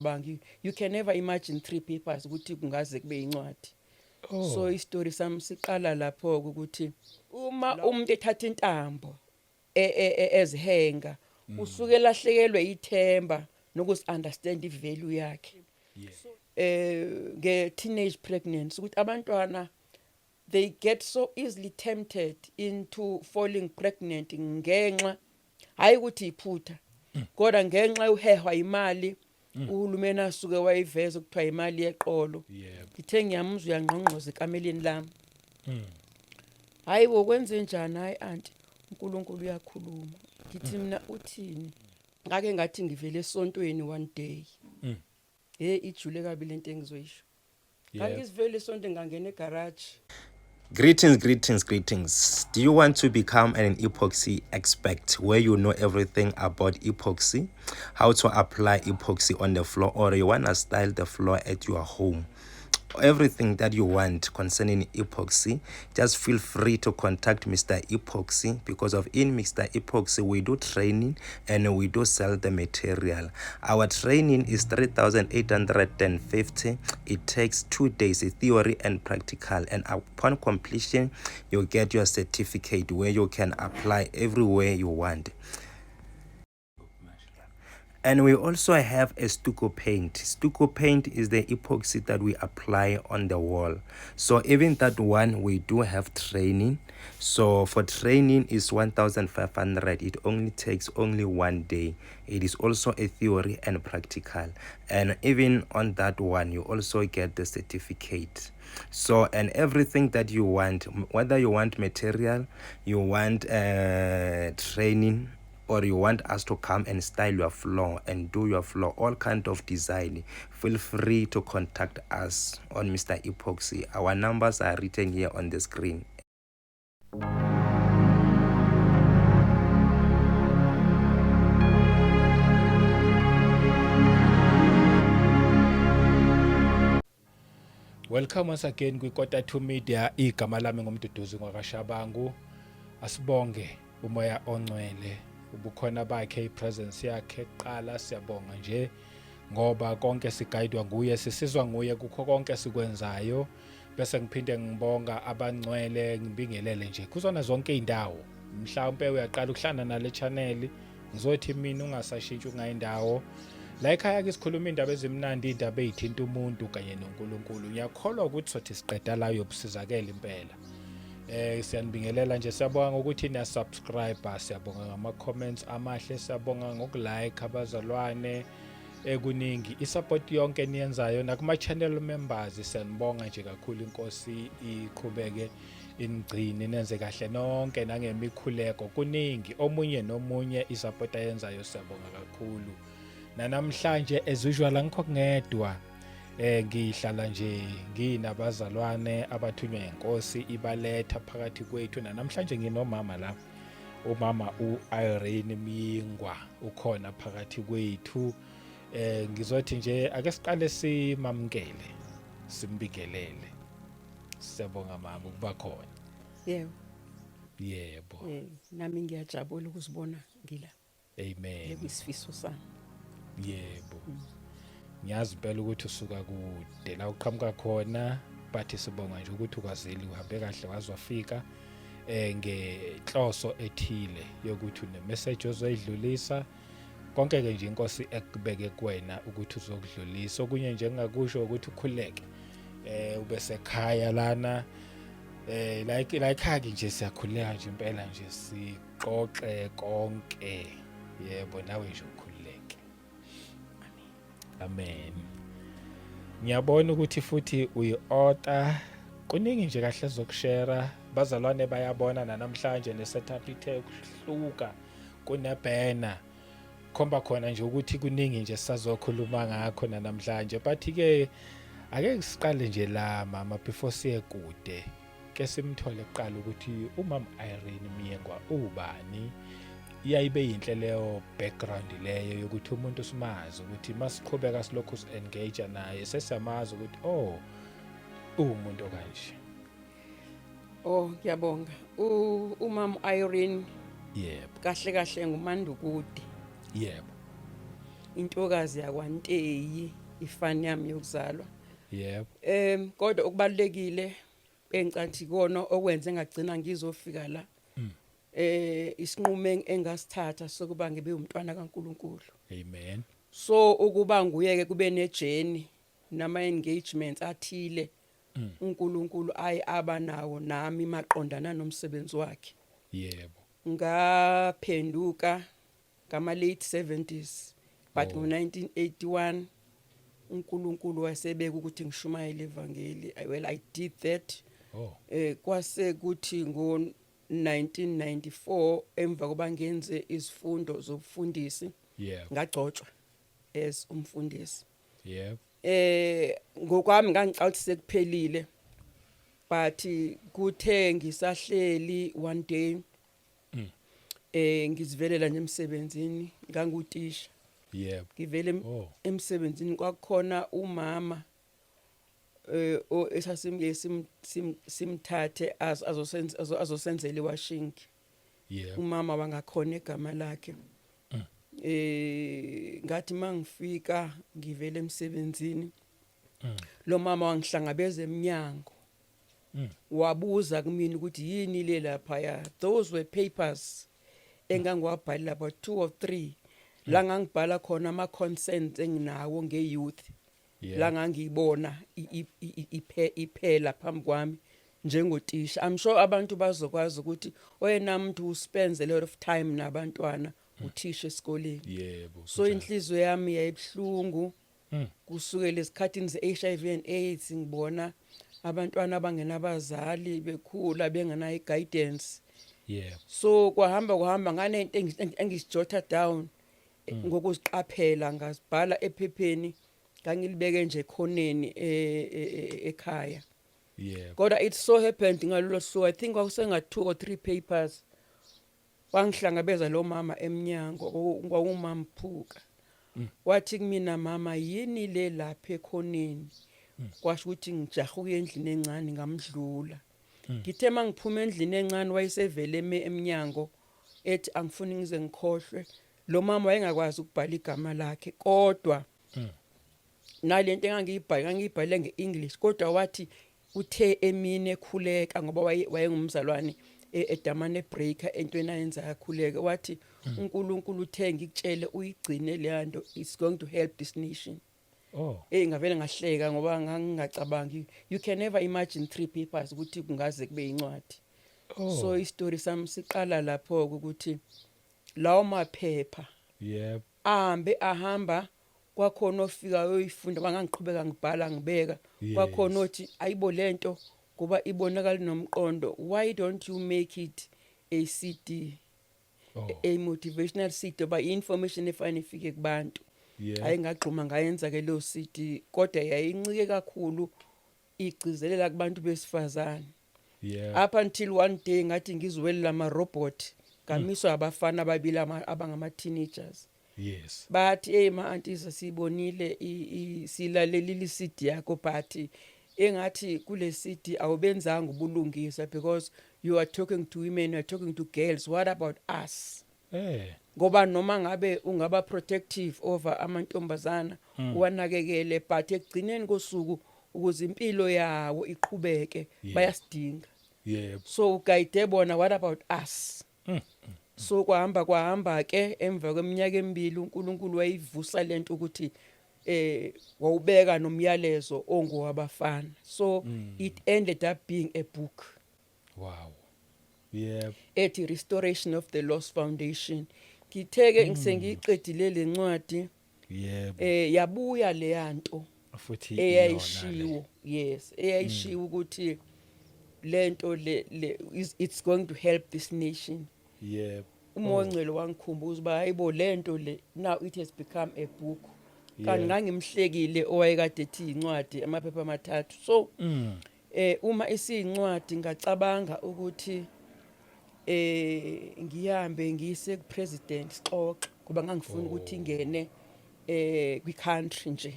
Bangi, you can never imagine three papers ukuthi kungaze kube incwadi. Oh. So istory sami siqala lapho ukuthi uma umuntu ethatha intambo ezihenga usuke lahlekelwe ithemba nokusi understand ivalue yakhe. Nge teenage pregnancy, ukuthi abantwana they get so easily tempted into falling pregnant ngenxa, hayi ukuthi iphutha, kodwa ngenxa yohehwa imali uhulumeni asuke wayiveza ukuthiwa imali yeqolo. Ngithe ngiyamuzwa uyangqongqoza ekameleni lami. Hayi bo, kwenze njani? Hayi anti, uNkulunkulu uyakhuluma. Ngithi mina, uthini? Ngake ngathi ngivele esontweni one day. Hey, ijule kabi lento engizoyisho. Ngangizivele esontweni, ngangena egarage. Greetings, greetings, greetings. Do you want to become an epoxy expert where you know everything about epoxy, how to apply epoxy on the floor, or you want to style the floor at your home? Everything that you want concerning epoxy, just feel free to contact Mr. Epoxy, because of in Mr. Epoxy we do training and we do sell the material. Our training is 3850. It takes 2 days, theory and practical, and upon completion you get your certificate where you can apply everywhere you want. And we also have a stucco paint. Stucco paint is the epoxy that we apply on the wall. So even that one, we do have training. So for training is 1500. It only takes only one day. It is also a theory and practical, and even on that one you also get the certificate. So, and everything that you want, whether you want material, you want training, or you want us to come and style your floor and do your floor, all kind of design, feel free to contact us on Mr. Epoxy. Our numbers are written here on the screen. Welcome once again kwi-Kota 2 Media. Igama lami ngumduduzi ngwakaShabangu. Asibonge umoya ongcwele, ubukhona bakhe, ipresence yakhe kuqala. Siyabonga nje ngoba konke sigayidwa nguye, sisizwa nguye kukho konke sikwenzayo. Bese ngiphinde ngibonga abangcwele, ngibingelele nje kuzona zonke izindawo. Mhlawumbe uyaqala ukuhlangana nale channel, ngizothi mina ungasashintshi ungayindawo. La ekhaya ke sikhuluma indaba ezimnandi, indaba ezithinta umuntu kanye noNkulunkulu. Ngiyakholwa ukuthi sothi siqeda la uyobusizakela impela. Siyanibingelela nje, siyabonga ngokuthi niya subscribe, siyabonga ngama comments amahle, siyabonga ngokulike abazalwane, ekuningi isupport yonke eniyenzayo nakuma channel members, siyanibonga nje kakhulu. Inkosi iqhubeke inigcine, nenze kahle nonke nangemikhuleko. Kuningi omunye nomunye isupport ayenzayo, siyabonga kakhulu. Nanamhlanje as usual angikho ngedwa, ngihlala nje nginabazalwane abathunywa inkosi ibaletha phakathi kwethu. Namhlanje nginomama la, umama uIrene Myingwa ukhona phakathi kwethu. Ngizothi nje ake siqale simamkele, simbingelele. Siyabonga mama ukuba khona. Yebo. Yebo. Nami ngiyajabula ukuzibona ngila. Amen. Bekuyisifiso sami. Yebo, ngiyazi impela ukuthi usuka kude la uqhamuka khona, but sibonga nje ukuthi ukwazile, uhambe kahle waze wafika ngenhloso ethile yokuthi une message ozoyidlulisa. Konke ke nje inkosi ekubeke kuwena ukuthi uzokudlulisa. Okunye nje engingakusho ukuthi ukhuleke, ube sekhaya lana, like la ekhaya nje siyakhuleka nje impela nje, sixoxe konke. Yebo, nawe nje ukhululeke. Amen. Ngiyabona ukuthi futhi uyi-author, kuningi nje kahle zokushare. Bazalwane bayabona namhlanje ne-setup ithe ukuhluka, kunebhena khomba khona nje ukuthi kuningi nje sisazokhuluma ngakho namhlanje. But ke ake siqale nje la mama, before siye kude, ke simthole kuqala ukuthi umama Irene Myengwa ubani. Iyayibe yinhle leyo background leyo yokuthi umuntu simazi, ukuthi masiqhubeka silokhu si-engage naye sesiyamazi ukuthi oh, uwumuntu okanje. Oh, ngiyabonga. Umama Irene kahle kahle nguMandukude. Intokazi yakwaNteyi ifani yami yokuzalwa. Kodwa okubalekile engicathi kona okwenze ngagcina ngizofika la, isinqumo engasithatha sokuba ngibe umntwana kaNkuluNkulu. Amen. So ukuba nguyeke kube nejourney nama engagements athile uNkulunkulu ayi abanawo nami maqondana nomsebenzi wakhe. Ngaphenduka ngama late 70s, but ngo1981 uNkulunkulu wasebeka ukuthi ngishumayele ivangeli. Well, I did that. Kwase kuthi ngo 1994, emva koba ngenze izifundo zobufundisi, ngagcotshwa as umfundisi. Ngokwami ngangicabanga ukuthi sekuphelile, but kuthe ngisahleli one day, ngizivelela nje emsebenzini, ngangutisha. Ngivele emsebenzini, kwakukhona umama o esasimke simthathe azosenza azosenzela iwashing. Umama wangakhona igama lakhe. Ngathi mangifika ngivele emsebenzini, lo mama wangihlangabeza eminyango. Wabuza kumina ukuthi yini le lapha. Ya, those were papers engangiwabhalela, about two or three, la ngangibhala khona ama concerns enginawo ngeyouth, la ngangiyibona iphela phambi kwami njengotisha. I'm sure abantu bazokwazi ukuthi oyena muntu who spends a lot of time nabantwana uthisha esikoleni. So inhliziyo yami yayibhlungu kusukela esikhathini ze-HIV and AIDS, ngibona abantwana abangenabazali bekhula bengenayo i-guidance. So kwahamba kuhamba, nganento engizijotha down ngokuziqaphela, ngazibhala ephepheni, ngangilibeke nje ekhoneni ekhaya. Kodwa it so happened ngalolo suku, I think kwakusenga two or three papers, wangihlangabeza lo mama eminyango, kwakungumamPhuka. Wathi kumina, "Mama, yini le lapha ekhoneni?" Kwasho ukuthi ngijaha ukuya endlini encane, ngamdlula. Ngithe mangiphuma endlini encane, wayesevele eme eminyango, ethi angifuni ngize ngikhohlwe, lo mama wayengakwazi ukubhala igama lakhe, kodwa nalento engangiyibhala ngangiyibhale ngeEnglish, kodwa wathi uthe emini ekhuleka, ngoba wayengumzalwane eDamane Breaker, entweni ayenza yakhuleka, wathi uNkulunkulu uthe ngikutshele uyigcine le nto, it's going to help this nation. Ngavele ngahleka ngoba ngangingacabangi, you can never imagine three papers ukuthi kungaze kube incwadi. So istory sami siqala lapho ukuthi lawo maphepha ahambe ahamba, kwakhona ofika uyoyifunda, bangangiqhubeka ngibhala ngibeka. Kwakhona othi, "Ayibo lento, ngoba ibonakala nomqondo, why don't you make it a CD?" A motivational CD, oba information efanele ifike kubantu. Hayi, ngagxuma ngayenza ke leyo CD, kodwa yayincike kakhulu, igcizelela kubantu besifazane. Up until one day ngathi ngiziwelela ama robot, ngamiswa abafana ababili abangama teenagers. Bathi, "Hey ma aunties, sibonile, silalelile iCD yakho, but engathi kule CD awubenzanga ubulungisa, because you are talking to women, you are talking to girls, what about us? Ngoba noma ngabe ungaba protective over amantombazana, uwanakekele, but ekugcineni kosuku, ukuze impilo yawo iqhubeke, bayasidinga. So uguide bona, what about us?" So kwahamba kwahamba ke, emva kweminyaka emibili uNkulunkulu wayivusa lento ukuthi wawubeka nomyalezo ongowabafana, so it ended up being a book wow yebo ethi Restoration of the Lost Foundation. Ngitheke ngisengiyiqedile lencwadi, yabuya leyanto futhi iyona le. Eyayishiwo, yes, eyayishiwo ukuthi lento le it's going to help this nation. UMoya oNgcwele wangikhumbuza uba hayibo, lento le, now it has become a book, kanti ngangimhlekile owayekade ethi incwadi amaphepha amathathu. So uma isiyincwadi, ngacabanga ukuthi ngihambe ngiyise ku president sixoxe, ngoba ngangifuna ukuthi ingene kwi country nje.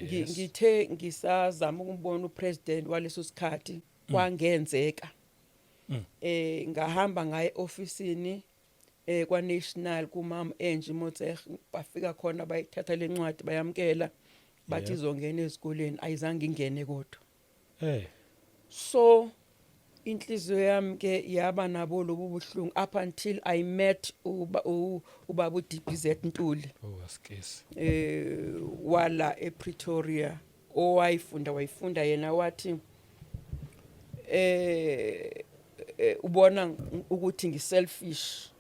Ngithe ngisazama ukumbona upresident waleso sikhathi, kwangenzeka. Ngahamba ngaye officeini. Kwa National kumam Angie Motshekga, bafika khona bayithatha lencwadi, bayamkela, bathi izongena ezikoleni. Ayizange ingene kodwa. So inhliziyo yami ke yaba nabo lobu buhlungu up until I met ubaba uDBZ Ntuli. Oh, askesi. Wala ePretoria, owayifunda, wayifunda yena, wathi ubona ukuthi ngiselfish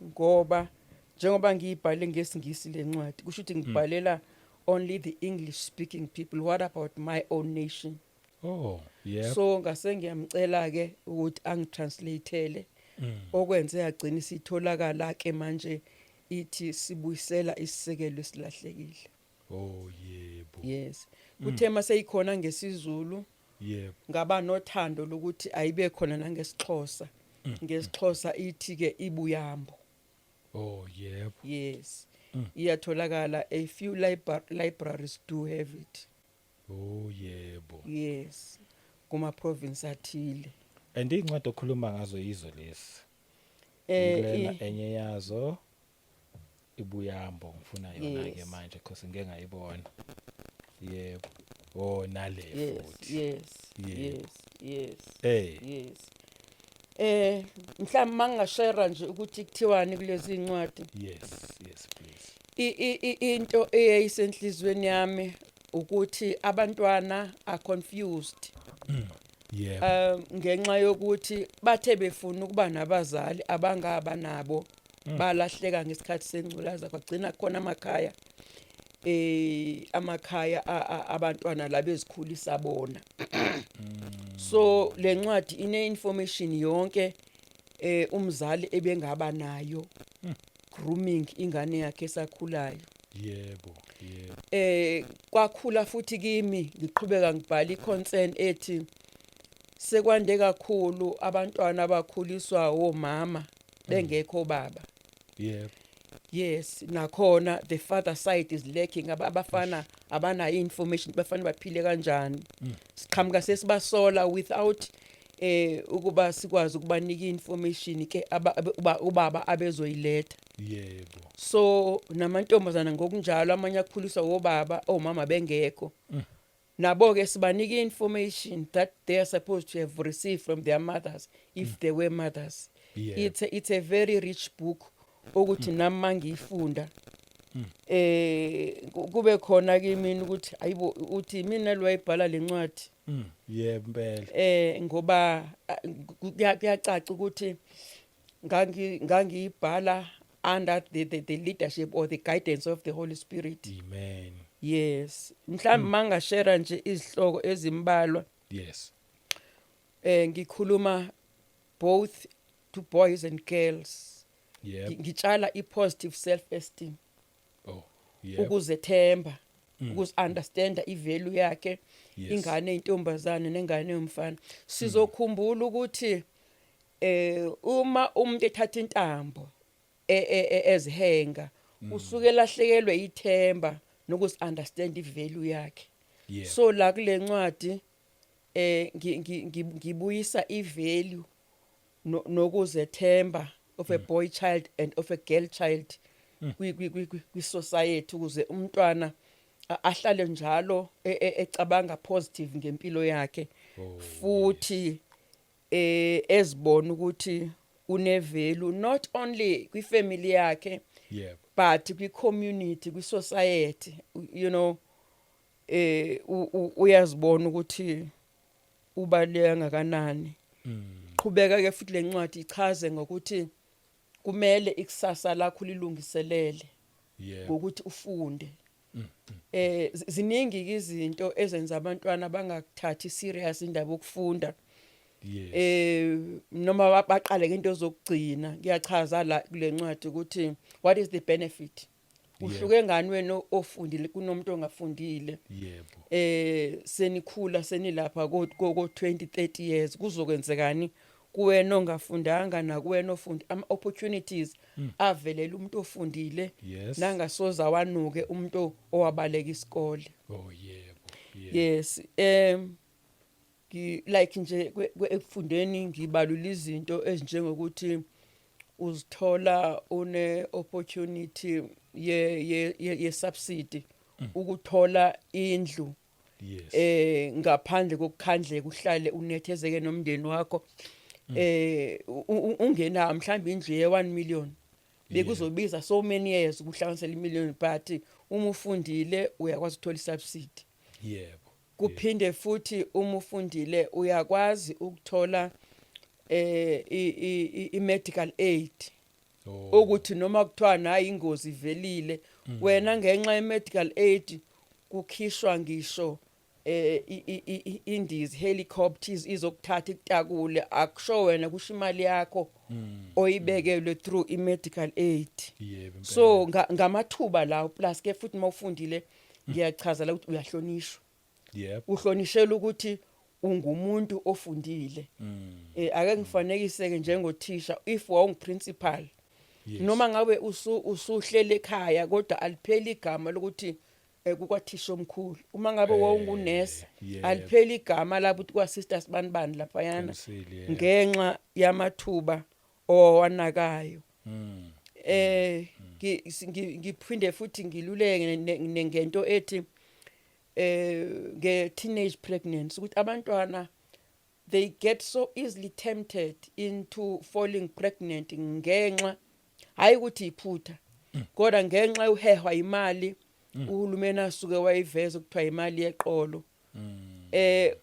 ngoba njengoba ngiyibhale ngesiNgisi lencwadi, kusho ukuthi ngibhalela only the English speaking people. What about my own nation? So ngase ngiyamcela ke ukuthi angitranslateele, okwenze yagcina isitholakala ke manje, ithi Sibuyisela Isisekelo Esilahlekile. Oh yebo. Yes, kuthe maseyikhona ngesiZulu, ngaba nothando lokuthi ayibe khona nangesiXhosa. NgesiXhosa ithi ke Ibuyambo. Oh yebo. Yes, iyatholakala, a few libraries do have it. Oh yebo. Yes, kuma province athile. And incwadi okhuluma ngazo yizo lesi. Kulena enye yazo, Ibuyambo, ngifuna yona ke manje because ngeke ngayibona. Yebo. Oh, nale futhi. Yes. Hey. Yes, mhlawumbe mangashare nje ukuthi kuthiwani kulezi incwadi. Yes, please. Into eyayisenhlizweni yami ukuthi abantwana are confused ngenxa yokuthi bathe befuna ukuba nabazali abangaba nabo, balahleka ngesikhathi sengculaza, kwagcina khona amakhaya abantwana labezikhulisa bona. So lencwadi ine information yonke umzali ebengaba nayo grooming ingane yakhe esakhulayo. Yebo, yebo. Kwakhula futhi kimi ngiqhubeka ngibhala iconcern ethi sekwande kakhulu abantwana abakhuliswa omama bengekho baba. Yes, nakhona the father side is lacking. Abafana abanayo information, bafana baphile kanjani. Siqhamuka sesibasola without ukuba sikwazi ukubanika information ke ubaba abezoyiletha. So namantombazana ngokunjalo, amanye akhuliswa obaba, omama bengekho. Nabo ke sibanika information that they are supposed to have received from their mothers if they were mothers. It's a very rich book ukuthi nami mangiyifunda kube khona kimi ukuthi ayibo, uthi mina lo wayibhala lencwadi. Yebo impela. Ngoba kuyacaca ukuthi ngangiyibhala under the leadership or the guidance of the Holy Spirit. Amen. Yes, mhlawumbe mangashare nje izihloko ezimbalwa. Yes. Ngikhuluma both to boys and girls. Ngitshala i-positive self esteem, ukuzethemba, ukuzi-understanda ivalue yakhe, ingane eyintombazane nengane yomfana. Sizokhumbula ukuthi uma umuntu ethatha intambo ezihenga, usuke elahlekelwe ithemba nokuzi-understand ivalue yakhe. So la kule ncwadi ngibuyisa ivalue nokuzethemba of a boy child and of a girl child kwi society, ukuze umntwana ahlale njalo ecabanga positive ngempilo yakhe, futhi ezibona ukuthi une value not only kwi family yakhe but kwi community, kwi society, uyazibona ukuthi ubaluleke kangakanani. Qhubeka ke futhi lencwadi ichaze ngokuthi kumele ikusasa lakho lilungiselele ngokuthi ufunde. Ziningi izinto ezenza abantwana bangakuthathi serious indaba yokufunda, noma baqale ngento zokugcina. Kuyachaza la kule ncwadi ukuthi what is the benefit, uhluke ngani wena ofundile kunomuntu ongafundile. Senikhula, senilapha ko 20 30 years, kuzokwenzekani kuwena ongafundanga nakuwena ofunda, ama opportunities avelela umuntu ofundile nangasoza wanuke umuntu owabaleka isikole. Oh yebo. Yebo. Yes, like nje ekufundeni ngibalula izinto ezinjengokuthi Uzithola une opportunity ye subsidy ukuthola indlu ngaphandle kokukhandleka, uhlale unethezeke nomndeni wakho. Ungena mhlawumbe indlu ye 1 million, bekuzobiza so many years ukuhlanganisela imillion, but uma ufundile uyakwazi ukuthola isubsidy. Kuphinde futhi, uma ufundile uyakwazi ukuthola i medical aid, ukuthi noma kuthiwa nayi ingozi ivelile, wena ngenxa ye medical aid kukhishwa ngisho indiza, helicopters izokuthatha ikutakule. Akusho wena, kusho imali yakho oyibekelwe through i-medical aid. So ngamathuba lawo, plus ke futhi mawufundile, ngiyachaza la ukuthi uyahlonishwa. Uhlonishela ukuthi ungumuntu ofundile. Ake ngifanekise ke, njengothisha, if wawungu-principal, noma ngabe usuhlele ekhaya, kodwa alipheli igama lokuthi kukwathisha omkhulu. Uma ngabe wawungunesi, alipheli igama lapho ukuthi kwa sister sibanibani laphayana, Qinisile, yebo. ngenxa yamathuba owanakayo. Ngiphinde futhi ngiluleke ngento ethi nge teenage pregnancy, ukuthi abantwana they get so easily tempted into falling pregnant, ngenxa hayi ukuthi iphutha, kodwa ngenxa yohehwa imali uhulumeni asuke wayiveza, ukuthiwa imali yeqolo.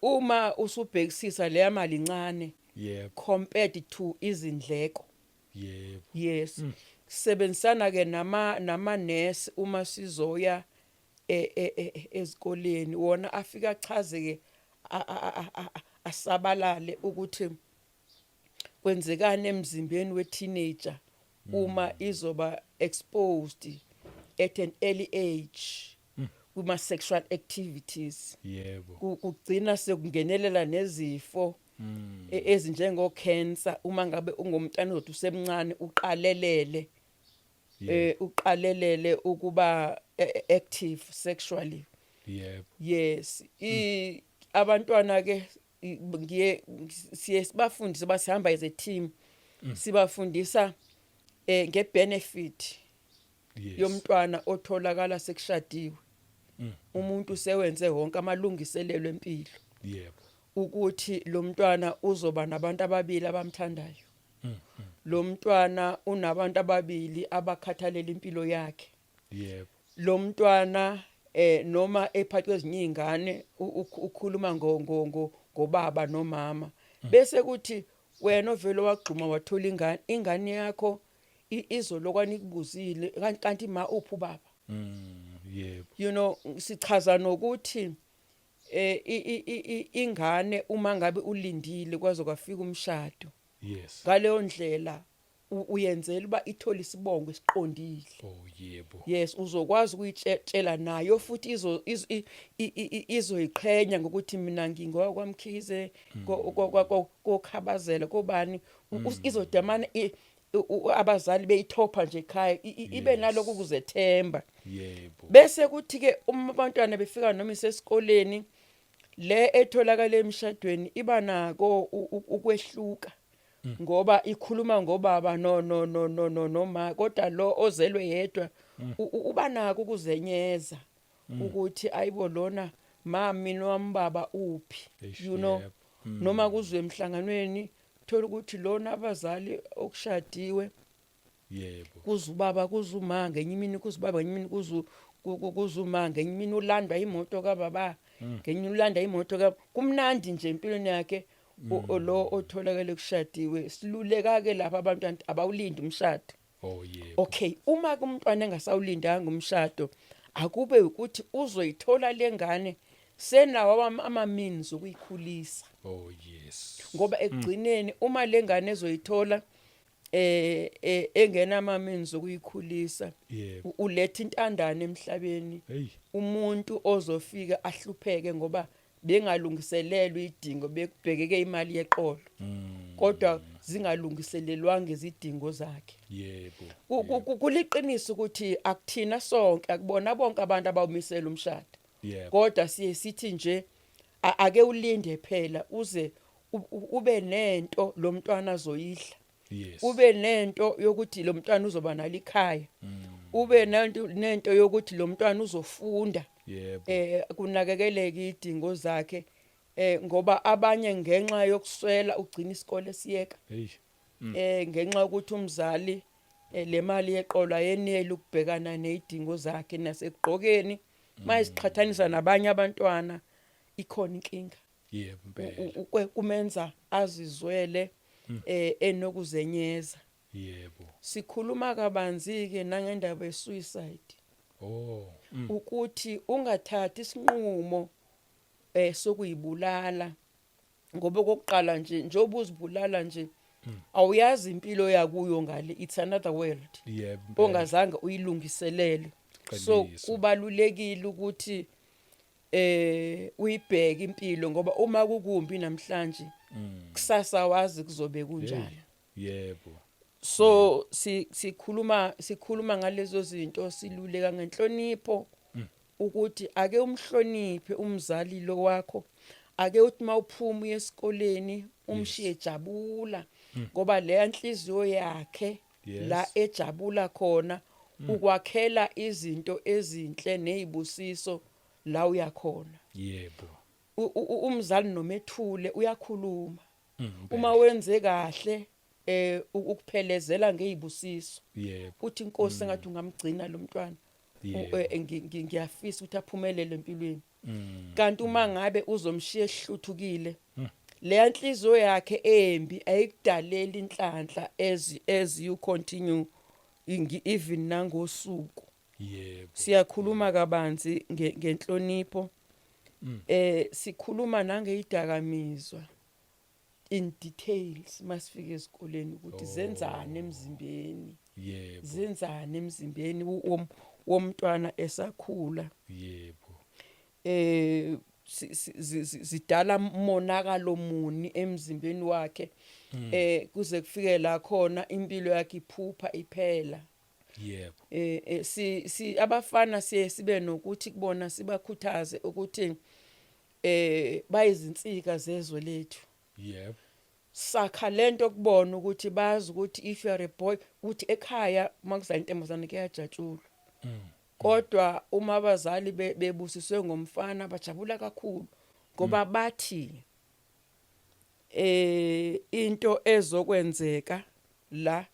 Uma usubhekisisa, leya mali incane compared to izindleko. Yes, sebenzisana ke nama nurse uma sizoya ezikoleni, wona afika achaze ke, asabalale ukuthi kwenzekani emzimbeni we-teenager uma izoba exposed at an early age kuma sexual activities. Kugcina sekungenelela nezifo ezinjengo cancer, uma ngabe ungumntana ozothi usemncane uqalelele uqalelele ukuba active sexually. Yes, abantwana ke ngiye siye sibafundise, basihamba as a team, sibafundisa ngebenefit yomntwana otholakala sekushadiwe, umuntu sewenze wonke amalungiselelo empilo, ukuthi lo mntwana uzoba nabantu ababili abamthandayo, lo mntwana unabantu ababili abakhathalela impilo yakhe, lo mntwana noma ephathwe ezinye izingane ukhuluma ngo ngo ngo ngobaba nomama. Bese kuthi wena ovele wagxuma wathola ingane, ingane yakho izolokwana ikubuzile, kanti ma uphi ubaba? Yebo. Sichaza nokuthi ingane uma ngabe ulindile kwaze kwafika umshado, ngaleyo ndlela uyenzela uba ithole isibongo esiqondile. Oh yebo. Yes, uzokwazi ukuyitshela nayo futhi izoyiqhenya ngokuthi mina ngingowakwaMkhize, kokhabazela, kobani. Izodamana abazali beyithopha nje ekhaya, ibe nalokho kuzethemba. Bese kuthi ke uma abantwana befika noma isesikoleni, le etholakala emshadweni iba nako ukwehluka, ngoba ikhuluma ngobaba no no no no no noma, kodwa lo ozelwe yedwa uba nako ukuzenyeza ukuthi ayibo, lona mami nowami baba uphi? Eish, yebo. Noma kuzwe emhlanganweni, thola ukuthi lona abazali okushadiwe, kuzubaba, kuzuma ngenye imini, kuzubaba ngenye imini, kuzuma ngenye imini, ulandwa imoto kababa ngenye imini, ulanda imoto ka kumnandi nje empilweni yakhe. Lo otholakele kushadiwe, siluleka ke lapha abantwana abawulindi umshado. Oh yebo. Okay, uma kumntwana engasawulindanga umshado, akube ukuthi uzoyithola lengane senawo ama means okuyikhulisa. Oh yes. Ngoba ekugcineni uma lengane ezoyithola engena ama means okuyikhulisa, uletha intandane emhlabeni, umuntu ozofika ahlupheke ngoba bengalungiselelwa idingo, bekubhekeke imali yeqolo, kodwa zingalungiselelwanga izidingo zakhe. Kuliqiniso ukuthi akuthina sonke, akubona bonke abantu abawumisela umshado, kodwa siye sithi nje ake ulinde phela uze ube nento lo mntwana azoyidla. Ube nento yokuthi lo mntwana uzoba nalo ikhaya, ube nento yokuthi lo mntwana uzofunda, kunakekeleke idingo zakhe, ngoba abanye ngenxa yokuswela ugcina isikole siyeka, Hey. Ngenxa yokuthi umzali le mali yeqolo ayeneli ukubhekana nezidingo zakhe nasekugqokeni. Mayisiqhathanisa nabanye abantwana, ikhona inkinga. Yebo impela. Kumenza azizwele enokuzenyeza. Sikhuluma kabanzi ke nangendaba ye-suicide, ukuthi ungathathi isinqumo sokuyibulala, ngoba okokuqala nje, njengoba uzibulala nje, awuyazi impilo yakuyo ngale, it's another world Yebo impela. ongazange uyilungiselele. So kubalulekile ukuthi uyibheke impilo, ngoba uma kukumbi namhlanje, kusasa wazi kuzobe kunjani. So sikhuluma ngalezo zinto, siluleka ngenhlonipho ukuthi ake umhloniphe umzali lo wakho, ake uthi mawuphuma uye esikoleni umshiye jabula, ngoba leya nhliziyo yakhe la ejabula khona ukwakhela izinto ezinhle nezibusiso la uyakhona. Umzali nomethule uyakhuluma uma wenze kahle, ukuphelezela ngezibusiso, uthi inkosi engathi ungamgcina lo mntwana. Ngiyafisa ukuthi aphumelele empilweni. Kanti uma ngabe uzomshiya ehluthukile, leya nhliziyo yakhe embi ayikudaleli inhlanhla as you continue even nangosuku. Siyakhuluma kabanzi ngenhlonipho. Sikhuluma nangeyidakamizwa in details masifika ezikoleni, ukuthi zenzani emzimbeni, zenzani emzimbeni womntwana esakhula, zidala monakalo muni emzimbeni wakhe, kuze kufike la khona impilo yakhe iphupha iphela. Si abafana siye sibe nokuthi kubona sibakhuthaze ukuthi bayizinsika zezwe lethu. Sakha lento kubona ukuthi bazi ukuthi if you are a boy, ukuthi ekhaya makuza intombazane kuyajatshulwa, kodwa uma abazali bebusiswe ngomfana bajabula kakhulu, ngoba bathi into ezokwenzeka la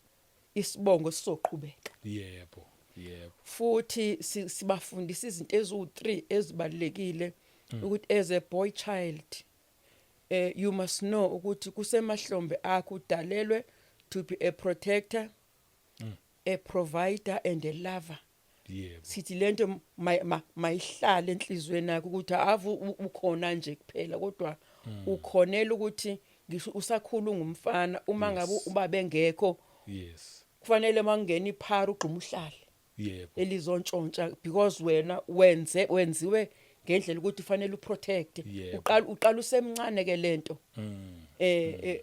isibongo sizoqhubeka. yebo yebo Futhi sibafundisa izinto eziwu3 ezibalekile, ukuthi as a boy child you must know ukuthi kusemahlombe akho, udalelwe to be a protector, a provider and a lover. Sithi lento mayihlale enhlizweni yakho, ukuthi ave ukhona nje kuphela, kodwa ukhonela ukuthi ngisho usakhula ungumfana, uma ngabe ubaba engekho, kufanele makungena iphara ugxuma uhlale elizontshontsha, because wena wenziwe ngendlela ukuthi ufanele uprotect. Uqala usemncane ke lento,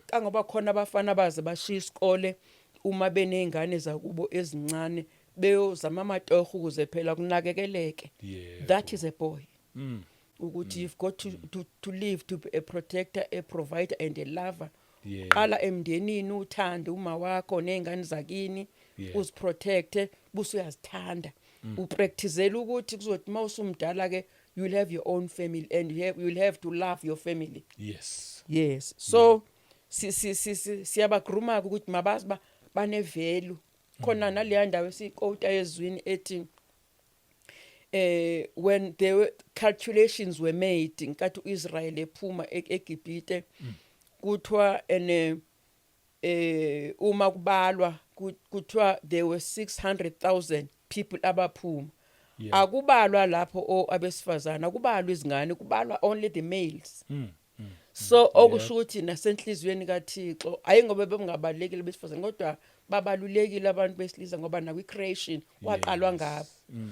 kangoba khona abafana baze bashiya isikole uma benezingane zakubo ezincane, beyozama amatoho ukuze phela kunakekeleke. That is a boy, ukuthi you've got to live to be a protector, a provider and a lover. Qala emndenini, uthande uma wakho nezingane zakini, uziprotecte, buse uyazithanda, upracticela ukuthi kuzothi mawusumdala ke you'll have your own family and you'll have to love your family. Yes, so si si si siyabagrooma ukuthi mabazi ba bane value khona. Naleya ndawo esiyiquota ezwini ethi when there were calculations were made nkathi uIsrael ephuma eGibhite, kuthiwa ene uma kubalwa kuthiwa there were 600,000 people abaphuma. Akubalwa lapho abesifazana, akubalwa izingane, kubalwa only the males. So okusho ukuthi nasenhliziyweni kaThixo, ayingoba bengabalekile besifazane, kodwa babalulekile abantu besilisa, ngoba nakwi creation kwaqalwa ngabo.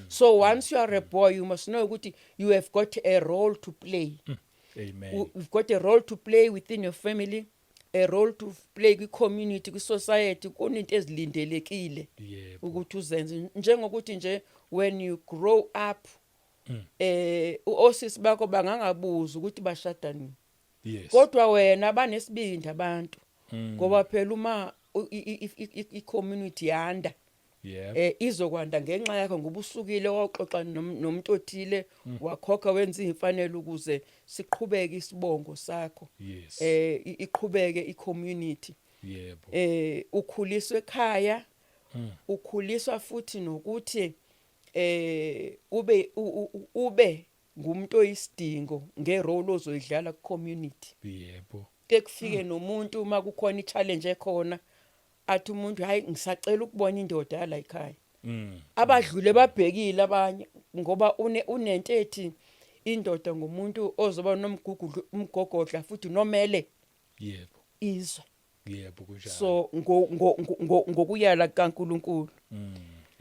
So once you are a boy, you must know ukuthi you have got a role to play. Amen. You've got a role to play within your family, a role to play kwi-community, kwi-society, kuninto ezilindelekile ukuthi uzenze, njengokuthi nje when you grow up, osisi bakho bangangabuza ukuthi bashada nini, kodwa wena banesibindi abantu, ngoba phela uma i-community yanda, izokwanda ngenxa yakho, ngoba usukile waxoxa nomuntu othile, wakhokha, wenza imfanelo ukuze siqhubeke isibongo sakho, iqhubeke i-community. Ukhuliswe ekhaya, ukhuliswa futhi nokuthi ube ngumuntu oyisidingo ngerole ozoyidlala ku community. Ke kufike nomuntu uma kukhona i-challenge ekhona, athi umuntu, "Hayi, ngisacela ukubona indoda yala ekhaya." Abadlule babhekile abanye, ngoba unento ethi indoda ngumuntu ozoba nomgugudla, umgogodla, futhi nomele izwe. Yebo, kunjalo. So ngokuyala kaNkuluNkulu.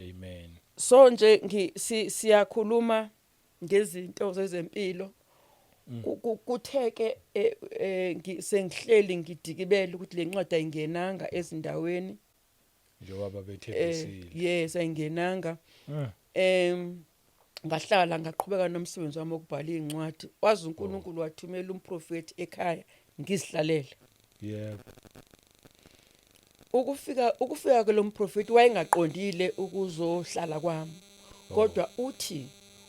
Amen. So nje siyakhuluma ngezinto zezempilo. Kutheke sengihleli ngidikibele ukuthi le ncwadi ayingenanga ezindaweni njengoba bethembisile. Yes, ayingenanga. Ngahlala, ngaqhubeka nomsebenzi wami wokubhala iy'ncwadi, waze uNkulunkulu wathumela umprofethi ekhaya ngizihlalele. Ukufika ke lo mprofethi, wayengaqondile ukuzohlala kwami, kodwa uthi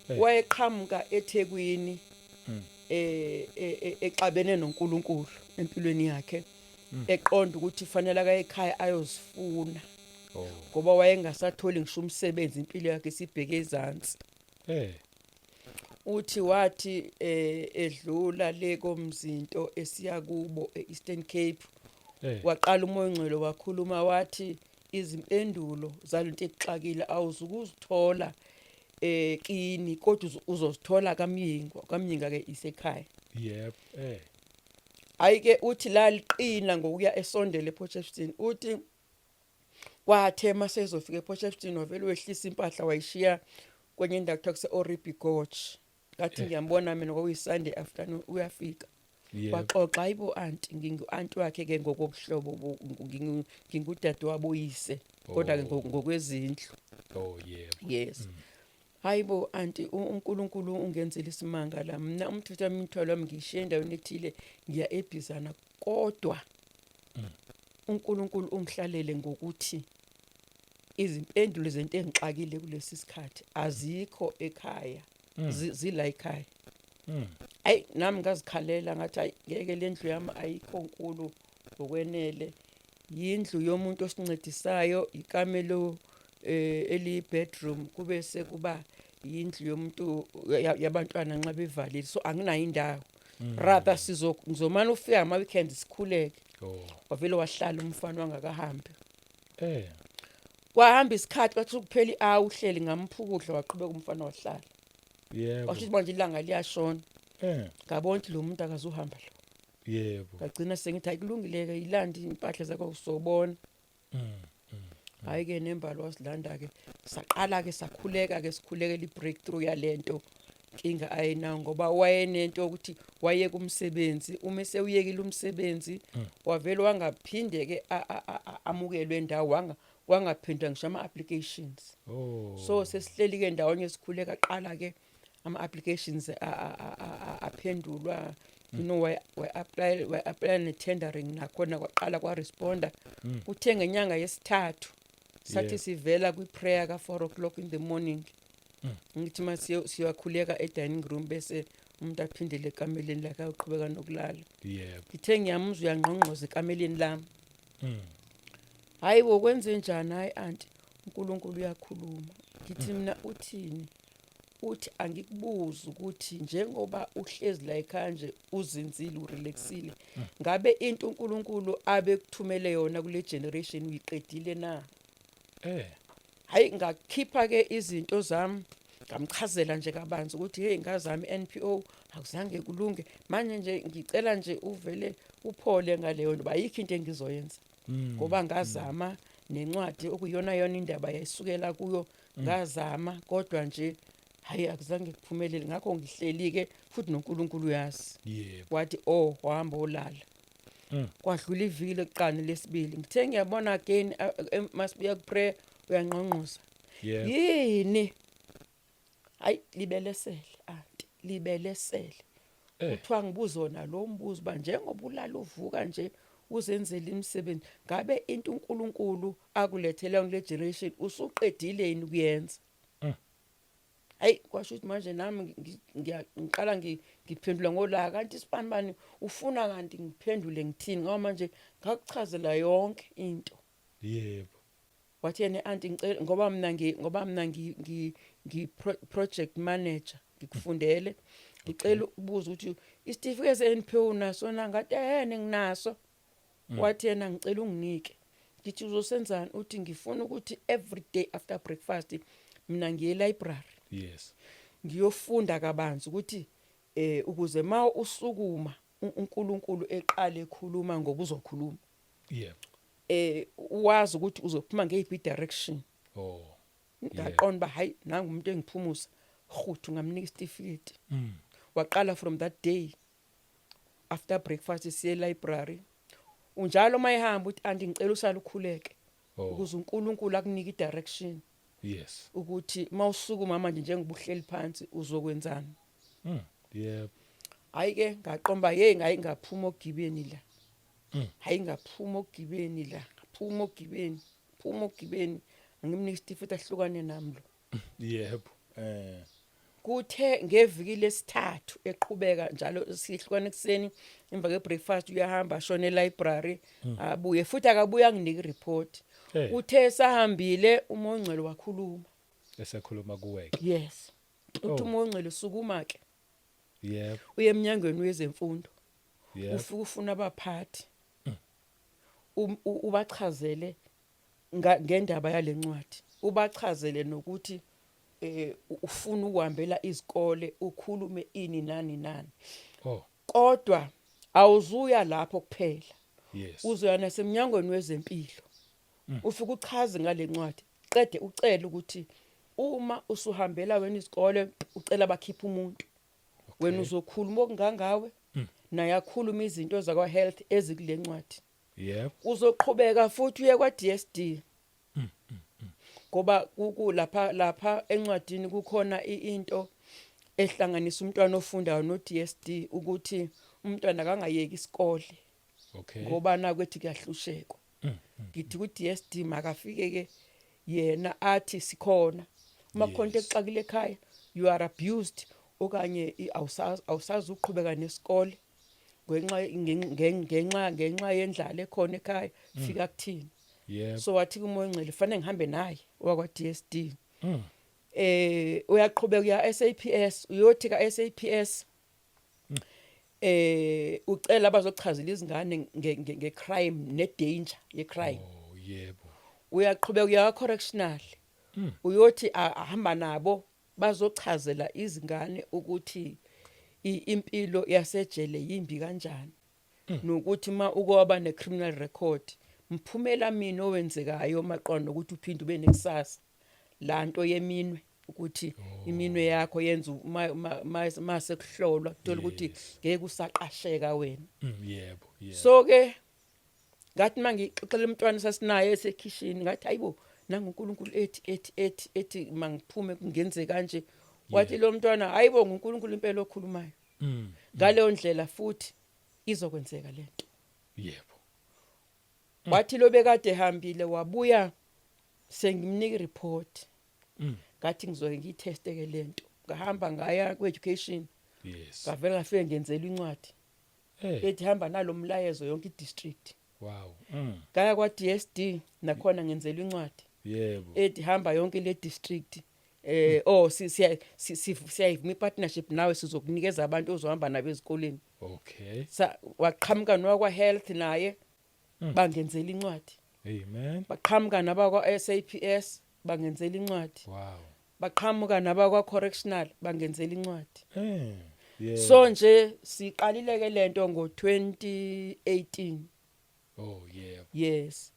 wayeqhamuka eThekwini, exabene noNkulunkulu empilweni yakhe, eqonda ukuthi fanele akaye ekhaya ayozifuna, ngoba wayengasatholi ngisho umsebenzi, impilo yakhe isibheke ezansi. Uthi wathi edlula le komzinto esiya kubo eEastern Cape, waqala uMoya oNgcwele wakhuluma, wathi izimpendulo zalento ekuxakile awuzukuzithola kini, kodwa uzozithola kaMyingwa. KaMyinga ke isekhaya. yebo eh Hayi ke, uthi laliqina ngokuya esondele ePort, uthi kwathe masezofika ePort Shepstone, wavele wehlisa impahla, wayishiya kwenye indawo kuthiwa kuse-Oribi Gorge. Ngathi ngiyambona mina, kwakuyi-Sunday afternoon, uyafika, waxoxa, "Hayibo anti." Ngingu-anti wakhe ke ngokobuhlobo, ngingudade waboyise, kodwa ke ngokwezindlu. oh yebo Yes. "Hayibo anti, uNkulunkulu ungenzile isimanga la. Mina umthutha wami, imithwalo wami ngishiye endaweni ethile, ngiya eBhizana, kodwa uNkulunkulu ungihlalele ngokuthi izimpendulo zento engixakile kulesi sikhathi azikho ekhaya, zila ekhaya." Ayi, nami ngazikhalela, ngathi, "Hayi ngeke, le ndlu yami ayikho nkulu ngokwenele, yindlu yomuntu osincedisayo, ikamelo eli bedroom, kube sekuba yindlu yomuntu yabantwana nxa bevalile, so anginayo indawo, rather sizo ngizomana ufika ngama weekends sikhuleke." Wavele wahlala umfana, wangakahambi. Kwahamba isikhathi, kwathi kuphela i-hour uhleli, ngampha ukudla, waqhubeka umfana wahlala. Washo manje ilanga liyashona, ngabona ukuthi lo muntu akazuhamba lo. Ngagcina sengithi, "Hayi, kulungile-ke, ilandi impahla zakho, uzobona." Hhayi-ke, nembali wasilanda-ke, saqala-ke sakhuleka-ke, sikhulekela i-breakthrough yalento nkinga ayenayo, ngoba wayenento yokuthi wayeka umsebenzi, uma esewuyekile umsebenzi wavele wangaphinde-ke amukelwe ndawo, wangaphinda ngisho ama-applications. So sesihleli-ke ndawonye sikhuleka, qala-ke ama-applications aphendulwa, we-apply ne-tendering nakhona kwaqala kwaresponda. Kuthe ngenyanga yesithathu, sathi sivela kwi-prayer ka-4 o'clock in the morning, ngithi ma siyakhuleka e-dining room, bese umuntu aphindele ekameleni lakhe ayoqhubeka nokulala. Ngithe ngiyamuzwa uyangqongqoza ekameleni lami. "Hayi bo, kwenze njani?" "Hayi anti, uNkulunkulu uyakhuluma." Ngithi mina, "Uthini?" Uthi, "Angikubuze ukuthi njengoba uhlezi la ekhaya nje, uzinzile, urelaxile, ngabe into uNkulunkulu abekuthumele yona kule generation uyiqedile na?" Hayi, ngakhipha ke izinto zami, ngamchazela nje kabanzi ukuthi hey, ngazama i-NPO, akuzange kulunge, manje nje ngicela nje uvele uphole ngaleyo nto, ayikho into engizoyenza, ngoba ngazama nencwadi okuyiyona yona indaba yayisukela kuyo, ngazama kodwa nje hayi, akuzange kuphumelele, ngakho ngihleli-ke futhi noNkulunkulu uyazi." Wathi, "Oh," wahamba olala. Kwadlula iviki lokuqala, lesibili, ngithe ngiyabona again, masibuya ku-prayer, uyangqongqoza. "Yini?" "Hayi, libelesele anti, libelesele." Kuthiwa ngibuzona lo mbuzo ba njengoba ulala uvuka nje. Uzenzele imisebenzi. Ngabe into uNkulunkulu akulethele kule generation usuqedile yini ukuyenza? Hayi, kwasho ukuthi manje nami ngiqala ngiphendula ngolaka, kanti isibani bani ufuna kanti ngiphendule ngithini, ngoba manje ngakuchazela yonke into. Wathi yena, "Anti, ngicela, ngoba mina ngi project manager, ngikufundele, ngicela ukubuza ukuthi isitifiketi se-NPO unaso na?" Ngathi, "Ehhe, nginaso." Wathi yena, "Ngicela unginike." Ngithi, "Uzosenzani?" Uthi, "Ngifuna ukuthi every day after breakfast mina ngiye library, ngiyofunda kabanzi ukuthi ukuze ma usukuma uNkulunkulu eqale ekhuluma, ngoba uzokhuluma, uwazi ukuthi uzophuma ngeyiphi direction." Ngaqonda ba hayi, nanga umuntu engiphumusa rhuthu, ngamnika isitifiketi. Waqala from that day, after breakfast siye library unjalo. Mayihamba uthi, "Anti, ngicela usale ukhuleke ukuze uNkulunkulu akunike i-direction ukuthi mawusukuma manje njengoba uhleli phansi uzokwenzani." Hayi ke, ngaqomba, hey, ngayi ngaphuma ogibeni la. Hayi, ngaphuma ogibeni la, ngaphuma ogibeni, phuma ogibeni. Angimnika isitifiketi, ahlukane nami lo. yebo eh Kuthe ngeviki lesithathu eqhubeka njalo, sihlukana ekseni emva kwe-breakfast, uyahamba ashone e-library, abuye futhi, akabuya anginike i-report. Uthe sahambile, uMongcwele wakhuluma. Esekhuluma kuwe? Yes. Uthi, uMongcwele, "Sukuma ke, uye eminyangweni wezemfundo, ufike ufuna abaphathi, ubachazele ngendaba yalencwadi, ubachazele nokuthi ufuna ukuhambela izikole ukhulume ini nani nani. Kodwa awuzuya lapho kuphela, uzoya nasemnyangweni wezempilo, ufike uchaze ngale ncwadi, qede ucele ukuthi uma usuhambela wena izikole, ucela bakhiphe umuntu, wena uzokhuluma okungangawe, naye akhuluma izinto zakwa health ezikule ncwadi. Uzoqhubeka futhi uye kwa DSD, ngoba lapha encwadini kukhona into ehlanganisa umntwana ofundayo no DSD, ukuthi umntwana akangayeki isikole ngoba nakwethi kuyahlushekwa. Ngithi ku DSD makafike ke yena athi sikhona uma kukhona into exakile ekhaya, you are abused okanye awusazi uqhubeka nesikole ngenxa yendlala ekhona ekhaya, fika kuthini." So wathi kuMoya Ongcwele fanele ngihambe naye wakwa DSD. Uyaqhubeka uya SAPS, uyothi ka SAPS ucela abazochazela izingane nge-crime ne danger ye crime. oh yebo Uyaqhubeka uya correctional, uyothi ahamba nabo bazochazela izingane ukuthi impilo yasejele yimbi kanjani, nokuthi ma ukwaba ne criminal record mphumela mina owenzekayo maqondo ukuthi uphinde ube nekusasa, lanto yeminwe, ukuthi iminwe yakho yenza mase kuhlolwa kuthola ukuthi ngeke usaqasheka wena. yebo yebo So ke ngathi mangixoxela umntwana sasinaye esekhishini, ngathi, "Hayibo, nanguNkulunkulu ethi mangiphume kungenze kanje." Wathi lo mntwana, "Hayibo, nguNkulunkulu impela okhulumayo." Ngaleyo ndlela futhi izokwenzeka lento. Wathi lo bekade ehambile wabuya, sengimnika ireport. Ngathi ngizoke ngiyiteste ke lento, ngahamba ngaya ku-education, ngavela ngafike ngenzela incwadi ethi hamba nalomlayezo yonke i-district. Ngaya kwa-DSD nakhona, ngenzela incwadi ethi hamba yonke le district, oh, siyayivuma i-partnership nawe, sizokunikeza abantu ozohamba nabo ezikoleni. Sa waqhamuka nowakwa health naye, bangenzela incwadi. Baqhamuka nabakwa SAPS, bangenzela incwadi. Baqhamuka nabakwa correctional, bangenzela incwadi. So nje siqalile ke lento ngo2018. Yes,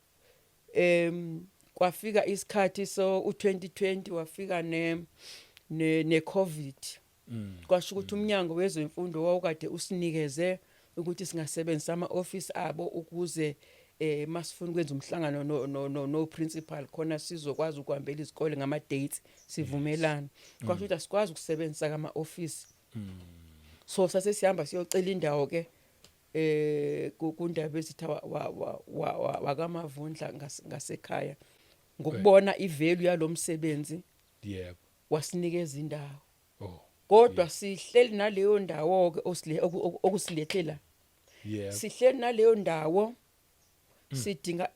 kwafika isikhathi, so u2020 wafika ne COVID. Kwasho ukuthi umnyango wezemfundo wawukade usinikeze ukuthi singasebenzisa ama office abo ukuze masifuna ukwenza umhlangano no principal khona, sizokwazi ukuhambela izikole ngama dates, sivumelana. Kwasho ukuthi asikwazi ukusebenzisa kama office, so sase sihamba siyocela indawo ke. kundaba ezitha wakaMavundla ngasekhaya ngokubona ivalue yalomsebenzi, wasinikeza indawo. Kodwa sihleli naleyo ndawo ke okusilethe la. Sihleli naleyo ndawo, sidinga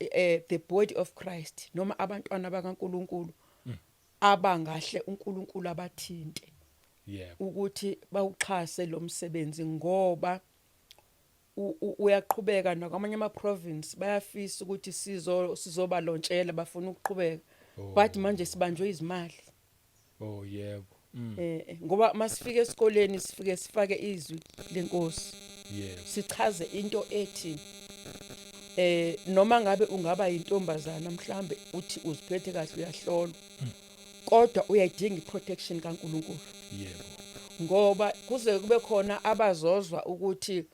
the body of Christ noma abantwana bakaNkuluNkulu abangahle uNkulunkulu abathinte ukuthi bawuxhase lo msebenzi, ngoba uyaqhubeka nakwamanye ama province. Bayafisa ukuthi sizoba launchela, bafuna ukuqhubeka, but manje sibanjwe izimali. oh yebo Ngoba masifike esikoleni sifike sifake izwi lenkosi, sichaze into ethi noma ngabe ungaba yintombazana, mhlambe uthi uziphethe kahle, uyahlolwa, kodwa uyayidinga iprotection kaNkuluNkulu, ngoba kuze kube khona abazozwa ukuthi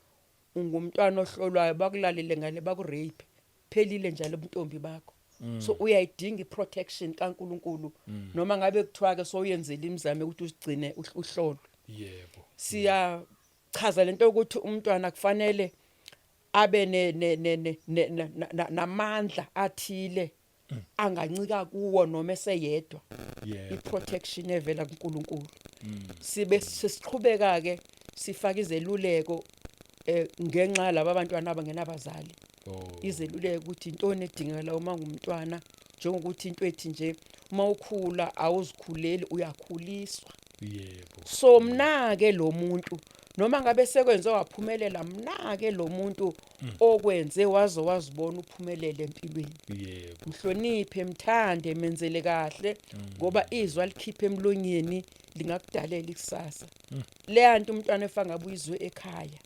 ungumntwana ohlolwayo, bakulalele ngale, bakurape, phelile njalo ubuntombi bakho. So uyayidinga iprotection kaNkuluNkulu, noma ngabe kuthiwa ke soyenzile imizamo ukuthi usigcine uhlolwe. Siyachaza lento ukuthi umntwana kufanele abe ne ne ne ne- ne- namandla athile angancika kuwo noma eseyedwa, iprotection evela kuNkulunkulu. Sibe sesiqhubeka ke sifaka izeluleko ngenxa laba abantwana abangenabazali, izeluleko ukuthi intoni edingakala uma ngumntwana, njengokuthi into ethi nje uma ukhula awuzikhuleli, uyakhuliswa. So mnake lo muntu, noma ngabe sekwenze waphumelela, mnake lo muntu okwenze waze wazibona uphumelele empilweni. Mhloniphe, mthande, menzele kahle, ngoba izwi alikhiphe emlonyeni lingakudalela ikusasa. Leya nto umntwana efa ngabe uyizwe ekhaya,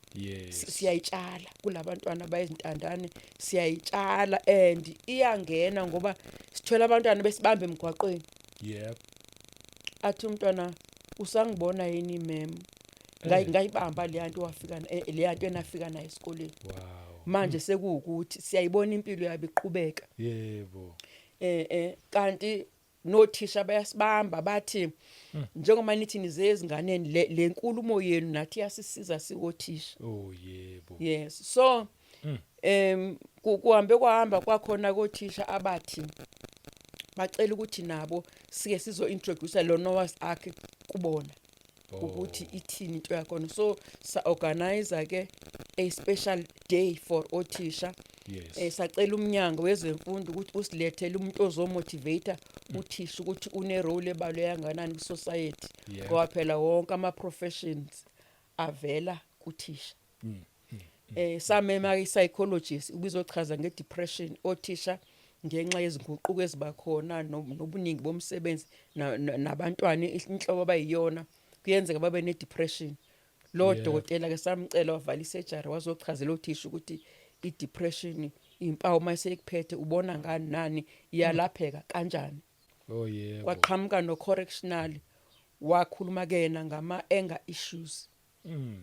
siyayitshala kulabantwana bayizintandane, siyayitshala and iyangena, ngoba sithola abantwana besibamba emgwaqweni, athi umntwana, "Usangibona yini ma'am? Ngayibamba leya nto wafika leya nto enafika nayo esikoleni." Manje sekuwukuthi siyayibona impilo yabo iqhubeka. Kanti nothisha bayasibamba, bathi njengoba nithi nize ezinganeni, le nkulumo yenu nathi iyasisiza siwothisha. oh yebo Yes, so kuhambe kwahamba kwakhona kothisha abathi bacela ukuthi nabo sike sizo introduce lo Noah's Ark kubona, ukuthi ithini into yakhona. So sa organize ke a special day for othisha. Sacela umnyango wezemfundo ukuthi usilethele umuntu ozomotivate uthisha ukuthi une role ebaluleke kangakanani ku society, ngoba phela wonke ama professions avela kuthisha. Samema ke psychologist ubizochaza ngedepression othisha ngenxa yezinguquko ezibakhona nobuningi bomsebenzi nabantwana inhlobo abayiyona, kuyenzeka babe ne-depression. Lo dokotela ke samcela, wavala isurgery, wazochazela othisha ukuthi i-depression impawu mase ikuphethe ubona ngani, nani, iyalapheka kanjani. oh yebo Kwaqhamuka no correctional, wakhuluma kena ngama anger issues,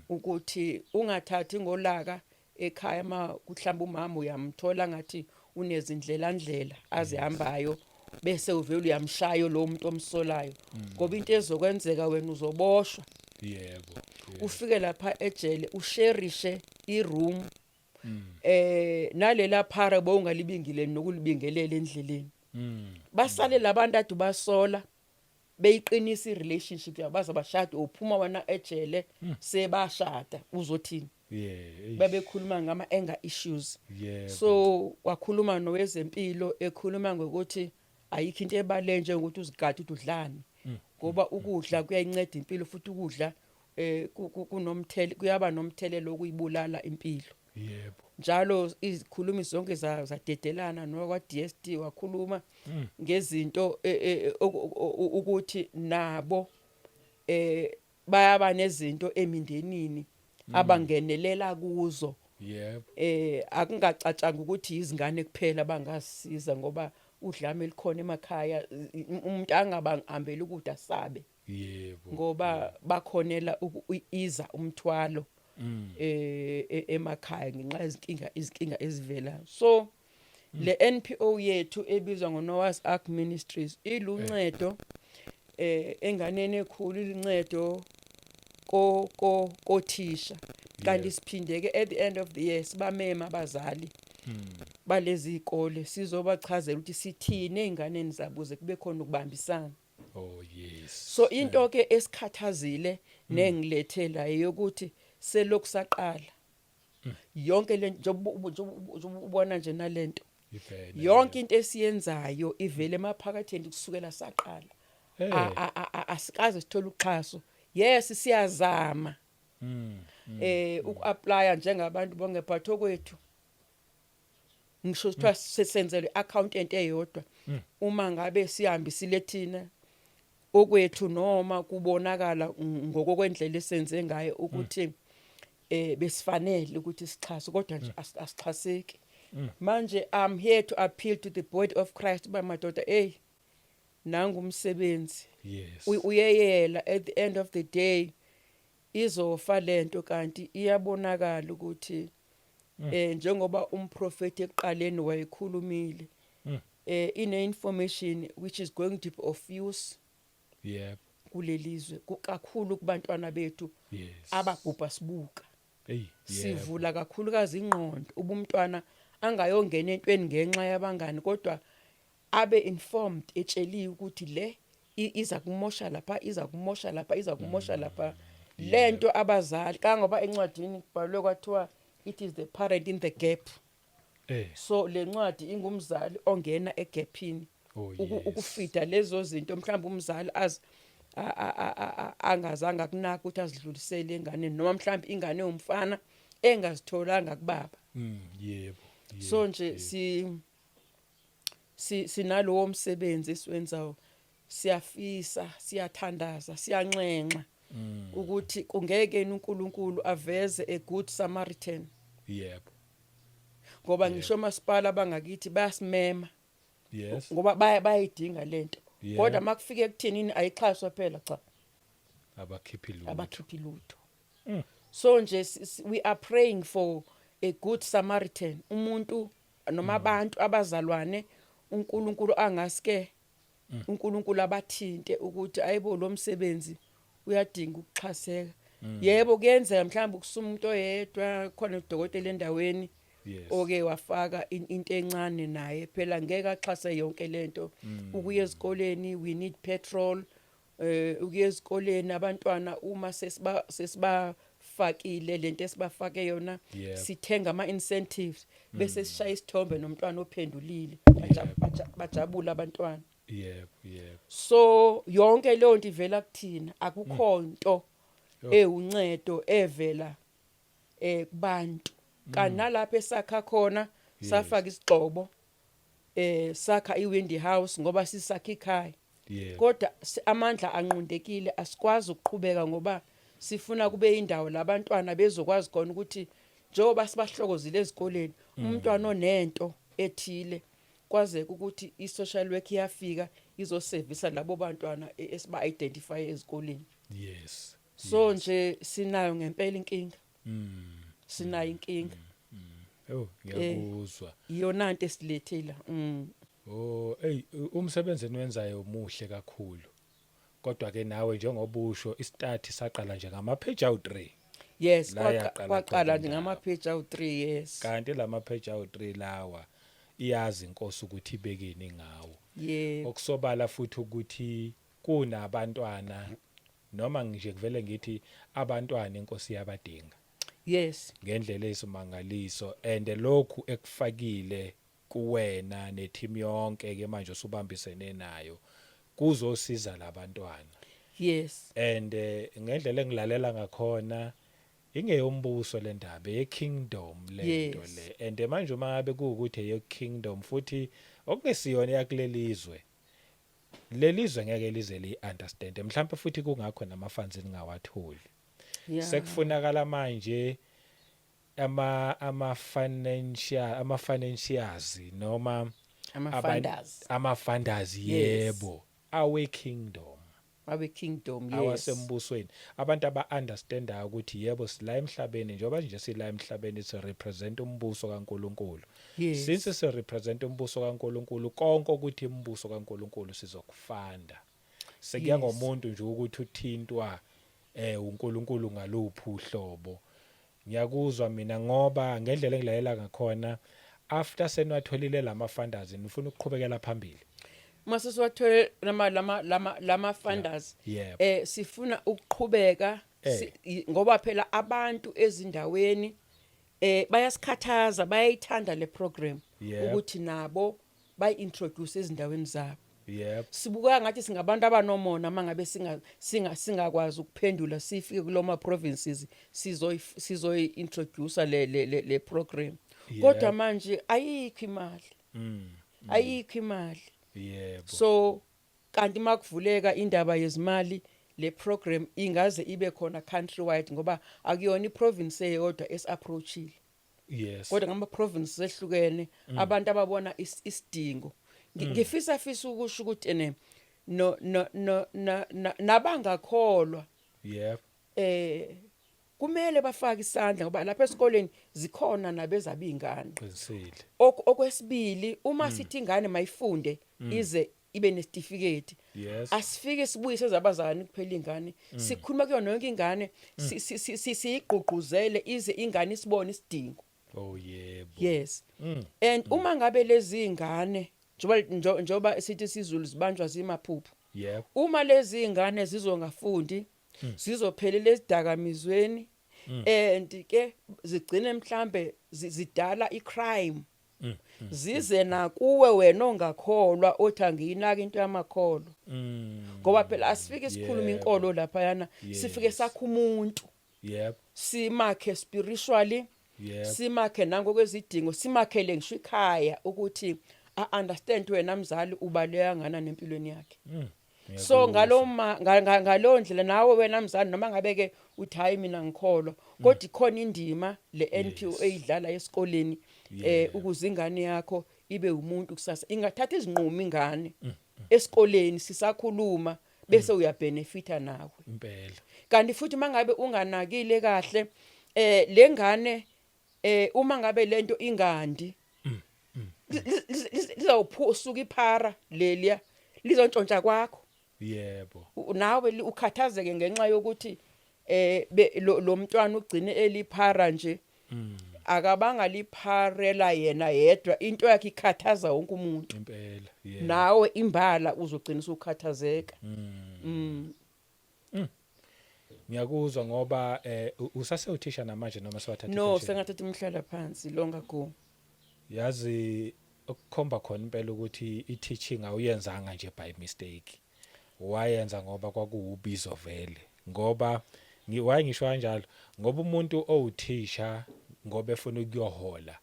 ukuthi ungathathi ngolaka ekhaya ma kuhlamba umama, uyamthola ngathi unezindlela ndlela azihambayo, bese uvela uyamshaya lo muntu omsolayo, ngoba into ezokwenzeka wena uzoboshwa. Yebo. Ufike lapha ejele usherishe iroom nalela phara bowungalibingile nokulibingelela endleleni. Basale labantu ade basola beyiqinisa irelationship yabo baze bashada, uphuma wena ejele sebashada, uzothini? Babekhuluma ngama anger issues. So wakhuluma nowezempilo, ekhuluma ngokuthi ayikho into ebale njengokuthi uzigade ukuthi udlani, ngoba ukudla kuyayinceda impilo, futhi ukudla kunomthele, kuyaba nomthelelo okuyibulala impilo. Njalo izikhulumi zonke zadedelana nokwa DSD, wakhuluma ngezinto ukuthi nabo bayaba nezinto emindenini abangenelela kuzo. Akungacatshanga ukuthi izingane kuphela bangasiza, ngoba udlame likhona emakhaya, umuntu angabangihambeli ukude asabe, ngoba bakhonela iza umthwalo emakhaya ngenxa yezinkinga, izinkinga ezivela. So le NPO yethu ebizwa ngoNoah's Ark Ministries iluncedo enganeni ekhulu, iluncedo ko ko kothisha. Kanti siphindeke at the end of the year sibamema abazali balezi zikole, sizobachazela ukuthi sithini ezinganeni zabo ukuze kube khona ukubambisana. Oh yes. So into ke esikhathazile nengilethela eyokuthi selokhu saqala yonke le, njengoba ubona nje nalento, Ivele. yonke into esiyenzayo ivele emaphakatheni kusukela saqala. Asikaze sithole uxhaso. Yes, siyazama uku-applya njengabantu bonke, but okwethu ngisho kuthiwa sesenzele accountant eyodwa, uma ngabe sihambisile thina okwethu noma kubonakala ngokokwendlela esenze ngayo ukuthi besifanele ukuthi sixhase, kodwa nje asixhaseki. Manje I'm here to appeal to the body of Christ, ba madoda, hey, nangu umsebenzi. Uyeyela, at the end of the day izofa lento, kanti iyabonakala ukuthi njengoba umprofeti ekuqaleni wayekhulumile, ine information which is going to be of use kulelizwe, kakhulu kubantwana bethu ababhubha sibuka. Hey, yebo. Sivula kakhulukazi ingqondo ubumntwana angayongena entweni ngenxa yabangani, kodwa abe informed, etsheliwe ukuthi le iza kumosha lapha, iza kumosha lapha, iza kumosha lapha. Lento abazali kangoba encwadini kubhalwe kwathiwa it is the parent in the gap. So le ncwadi ingumzali ongena egaphini ukufida lezo zinto mhlawumbe umzali az a- a- a- a- angazange akunaka ukuthi azidlulisele enganeni, noma mhlawumbe ingane yomfana engazitholanga kubaba. Yebo. So nje si sinalowo msebenzi esiwenzayo. Siyafisa, siyathandaza, siyanxenxa ukuthi kungeke yini uNkulunkulu aveze a good Samaritan, ngoba ngisho omasipala bangakithi bayasimema ngoba bayayidinga lento, kodwa makufike ekuthenini ayixhaswa phela, cha. Abakhiphi lutho. Abakhiphi lutho. So nje we are praying for a good Samaritan, umuntu noma abantu abazalwane uNkulunkulu angaske uNkulunkulu abathinte ukuthi ayibo, lo msebenzi uyadinga ukuxhaseka. Yebo, kuyenzeka mhlawumbe ukusuma umuntu oyedwa khona, udokotela endaweni oke wafaka into encane, naye phela ngeke axhase yonke lento. Ukuya ezikoleni we need petrol, ukuya ezikoleni abantwana uma sesibafakile lento esibafake yona, sithenga ama incentives bese sishaya isithombe nomntwana ophendulile. Bajabula abantwana. yebo yebo So yonke leyo nto ivela kuthina, akukho nto ewuncedo evela kubantu. Kanti nalapho esakha khona safaka isigxobo, sakha iwendy house ngoba sisakha ikhaya, kodwa amandla anqundekile, asikwazi ukuqhubeka ngoba sifuna kube indawo labantwana bezokwazi khona ukuthi njengoba sibahlokozile ezikoleni, umntwana onento ethile kwazeke ukuthi i-social work iyafika izosevisa labo bantwana esiba identify ezikoleni. So nje sinayo ngempela inkinga, sinayo inkinga. Oh, ngiyakuzwa. Iyona nto esilethela. Oh, hey, umsebenzi eniwenzayo umuhle kakhulu. Kodwa ke nawe njengoba usho, istart saqala nje ngama page awu3. Yes. La yaqala Kwaqala khona nje indaba. ngama page awu3, yes. Kanti lama page awu3 lawa iyazi inkosi ukuthi ibekeni ngawo. Okusobala futhi ukuthi kunabantwana, noma nje kuvele ngithi abantwana inkosi yabadinga ngendlela eyisimangaliso, and lokhu ekufakile kuwena neteam yonke ke manje usubambisene nayo kuzosiza labantwana. And ngendlela engilalela ngakhona, ingeyombuso le ndaba, ye-kingdom lento le, and manje uma ngabe kuwukuthi eye-kingdom futhi okungesiyona yakulelizwe, lelizwe ngeke lize li-understand mhlawumbe, futhi kungakho nama-funds ningawatholi. Sekufunakala manje ama financiers noma Ama funders. Ama funders. Yebo, awe kingdom. Abe kingdom, yes. Awasembusweni, abantu aba understandayo ukuthi yebo, sila emhlabeni, njengoba nje sila emhlabeni si represent umbuso kaNkuluNkulu. Since si represent umbuso kaNkuluNkulu, konke ukuthi umbuso kaNkuluNkulu sizokufanda, sekuya ngomuntu nje ukuthi uthintwa uNkulunkulu ngaluphi uhlobo. Ngiyakuzwa mina ngoba ngendlela engilalela ngakhona, after seniwatholile lama funders, nifuna ukuqhubekela phambili. Mase siwathole lama funders, sifuna ukuqhubeka, ngoba phela abantu ezindaweni bayasikhathaza, bayayithanda le program, ukuthi nabo bayi-introduce ezindaweni zabo. Sibuka ngathi singabantu abanomona mangabe singakwazi ukuphendula sifike kuloma provinces sizoyi introduce le program, kodwa manje ayikho imali, ayikho imali. So kanti makuvuleka indaba yezimali, le program ingaze ibe khona countrywide, ngoba akuyona iprovince eyodwa esi-approachile, kodwa ngama provinces ehlukene, abantu ababona isidingo. Ngifisa fisa ukusho ukuthi ene no no no nabangakholwa kumele bafake isandla, ngoba lapha esikoleni zikhona nabezaba ingane. Okwesibili, uma sithi ingane mayifunde ize ibe nesitifiketi, asifike sibuyise zabazali kuphela ingane, sikhuluma kuyona yonke ingane, siyigqugquzele ize ingane isibone isidingo. Oh yebo. Yes. And uma ngabe lezi ingane, njoba sithi isiZulu zibanjwa zimaphuphu, uma lezi ingane zizongafundi, zizophelela ezidakamizweni and ke zigcine mhlambe zidala icrime, zize nakuwe wena ongakholwa, othi angiyinaka into yamakholwa, ngoba phela asifike sikhuluma inkolo lapha yana, sifike sakha umuntu, simakhe spiritually, simakhe nangokwezidingo, simakhele ngisho ikhaya, ukuthi a understand wena mzali ubaluleka ngana empilweni yakhe. So ngalo ndlela nawe wena mzali, noma ngabe ke uthi hayi, mina ngikholwa, kodwa ikhona indima le NPO eyidlala esikoleni ukuze ingane yakho ibe umuntu kusasa, ingathatha izinqumo ingane esikoleni sisakhuluma, bese uyabenefita nawe. Kanti futhi mangabe unganakile kahle lengane, uma ngabe lento ingandi, lizawuphusuka iphara leliya, lizontshontsha kwakho. Nawe ukhathazeke ngenxa yokuthi lo mntwana ugcine eliphara nje, akabanga lipharela yena yedwa, into yakhe ikhathaza wonke umuntu. Impela, yebo. Nawe imbala uzogcina usukhathazeka. Ngiyakuzwa ngoba usasewuthisha namanje noma sewathatha No. i-pension? Sengathatha umhlala phansi long ago. Yazi, okukhomba khona impela ukuthi i-teaching awuyenzanga nje by mistake, wayenza ngoba kwakuwubizo vele. Ngoba why ngisho kanjalo? Ngoba umuntu owuthisha ngoba efuna ukuyohola,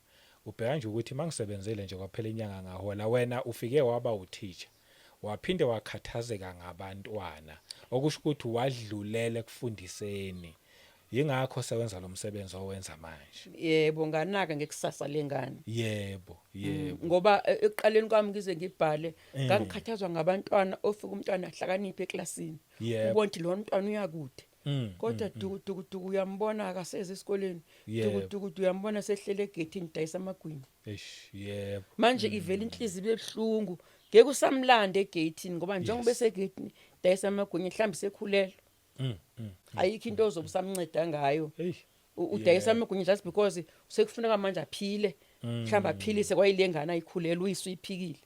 ubheka nje ukuthi mangisebenzele nje kwaphela inyanga ngahola. Wena ufike waba uthisha, waphinde wakhathazeka ngabantwana, okusho ukuthi wadlulela ekufundiseni, yingakho sewenza lo msebenzi owenza manje. Yebo, nganaka ngekusasa lengane. yebo yebo Ngoba ekuqaleni kwami ngize ngibhale, ngangikhathazwa ngabantwana, ofika umntwana ahlakaniphe eklasini, ubona ukuthi lo mntwana uyakude, kodwa duku duku duku uyambona akaseze esikoleni. Duku duku duku uyambona sehlele egethini dayisa amagwinya. Eish, yebo. Manje ivela inhliziyo ibe buhlungu, ngeke usamlanda egeyithini, ngoba njengoba esegeyithini dayisa amagwinya, mhlawumbe sekhulelwe, ayikho into ozobe usamnceda ngayo. Udayisa amagwinya just because sekufuneka manje aphile, mhlawumbe aphilise kwayile ngane ayikhulelwe, uyise uyiphikile.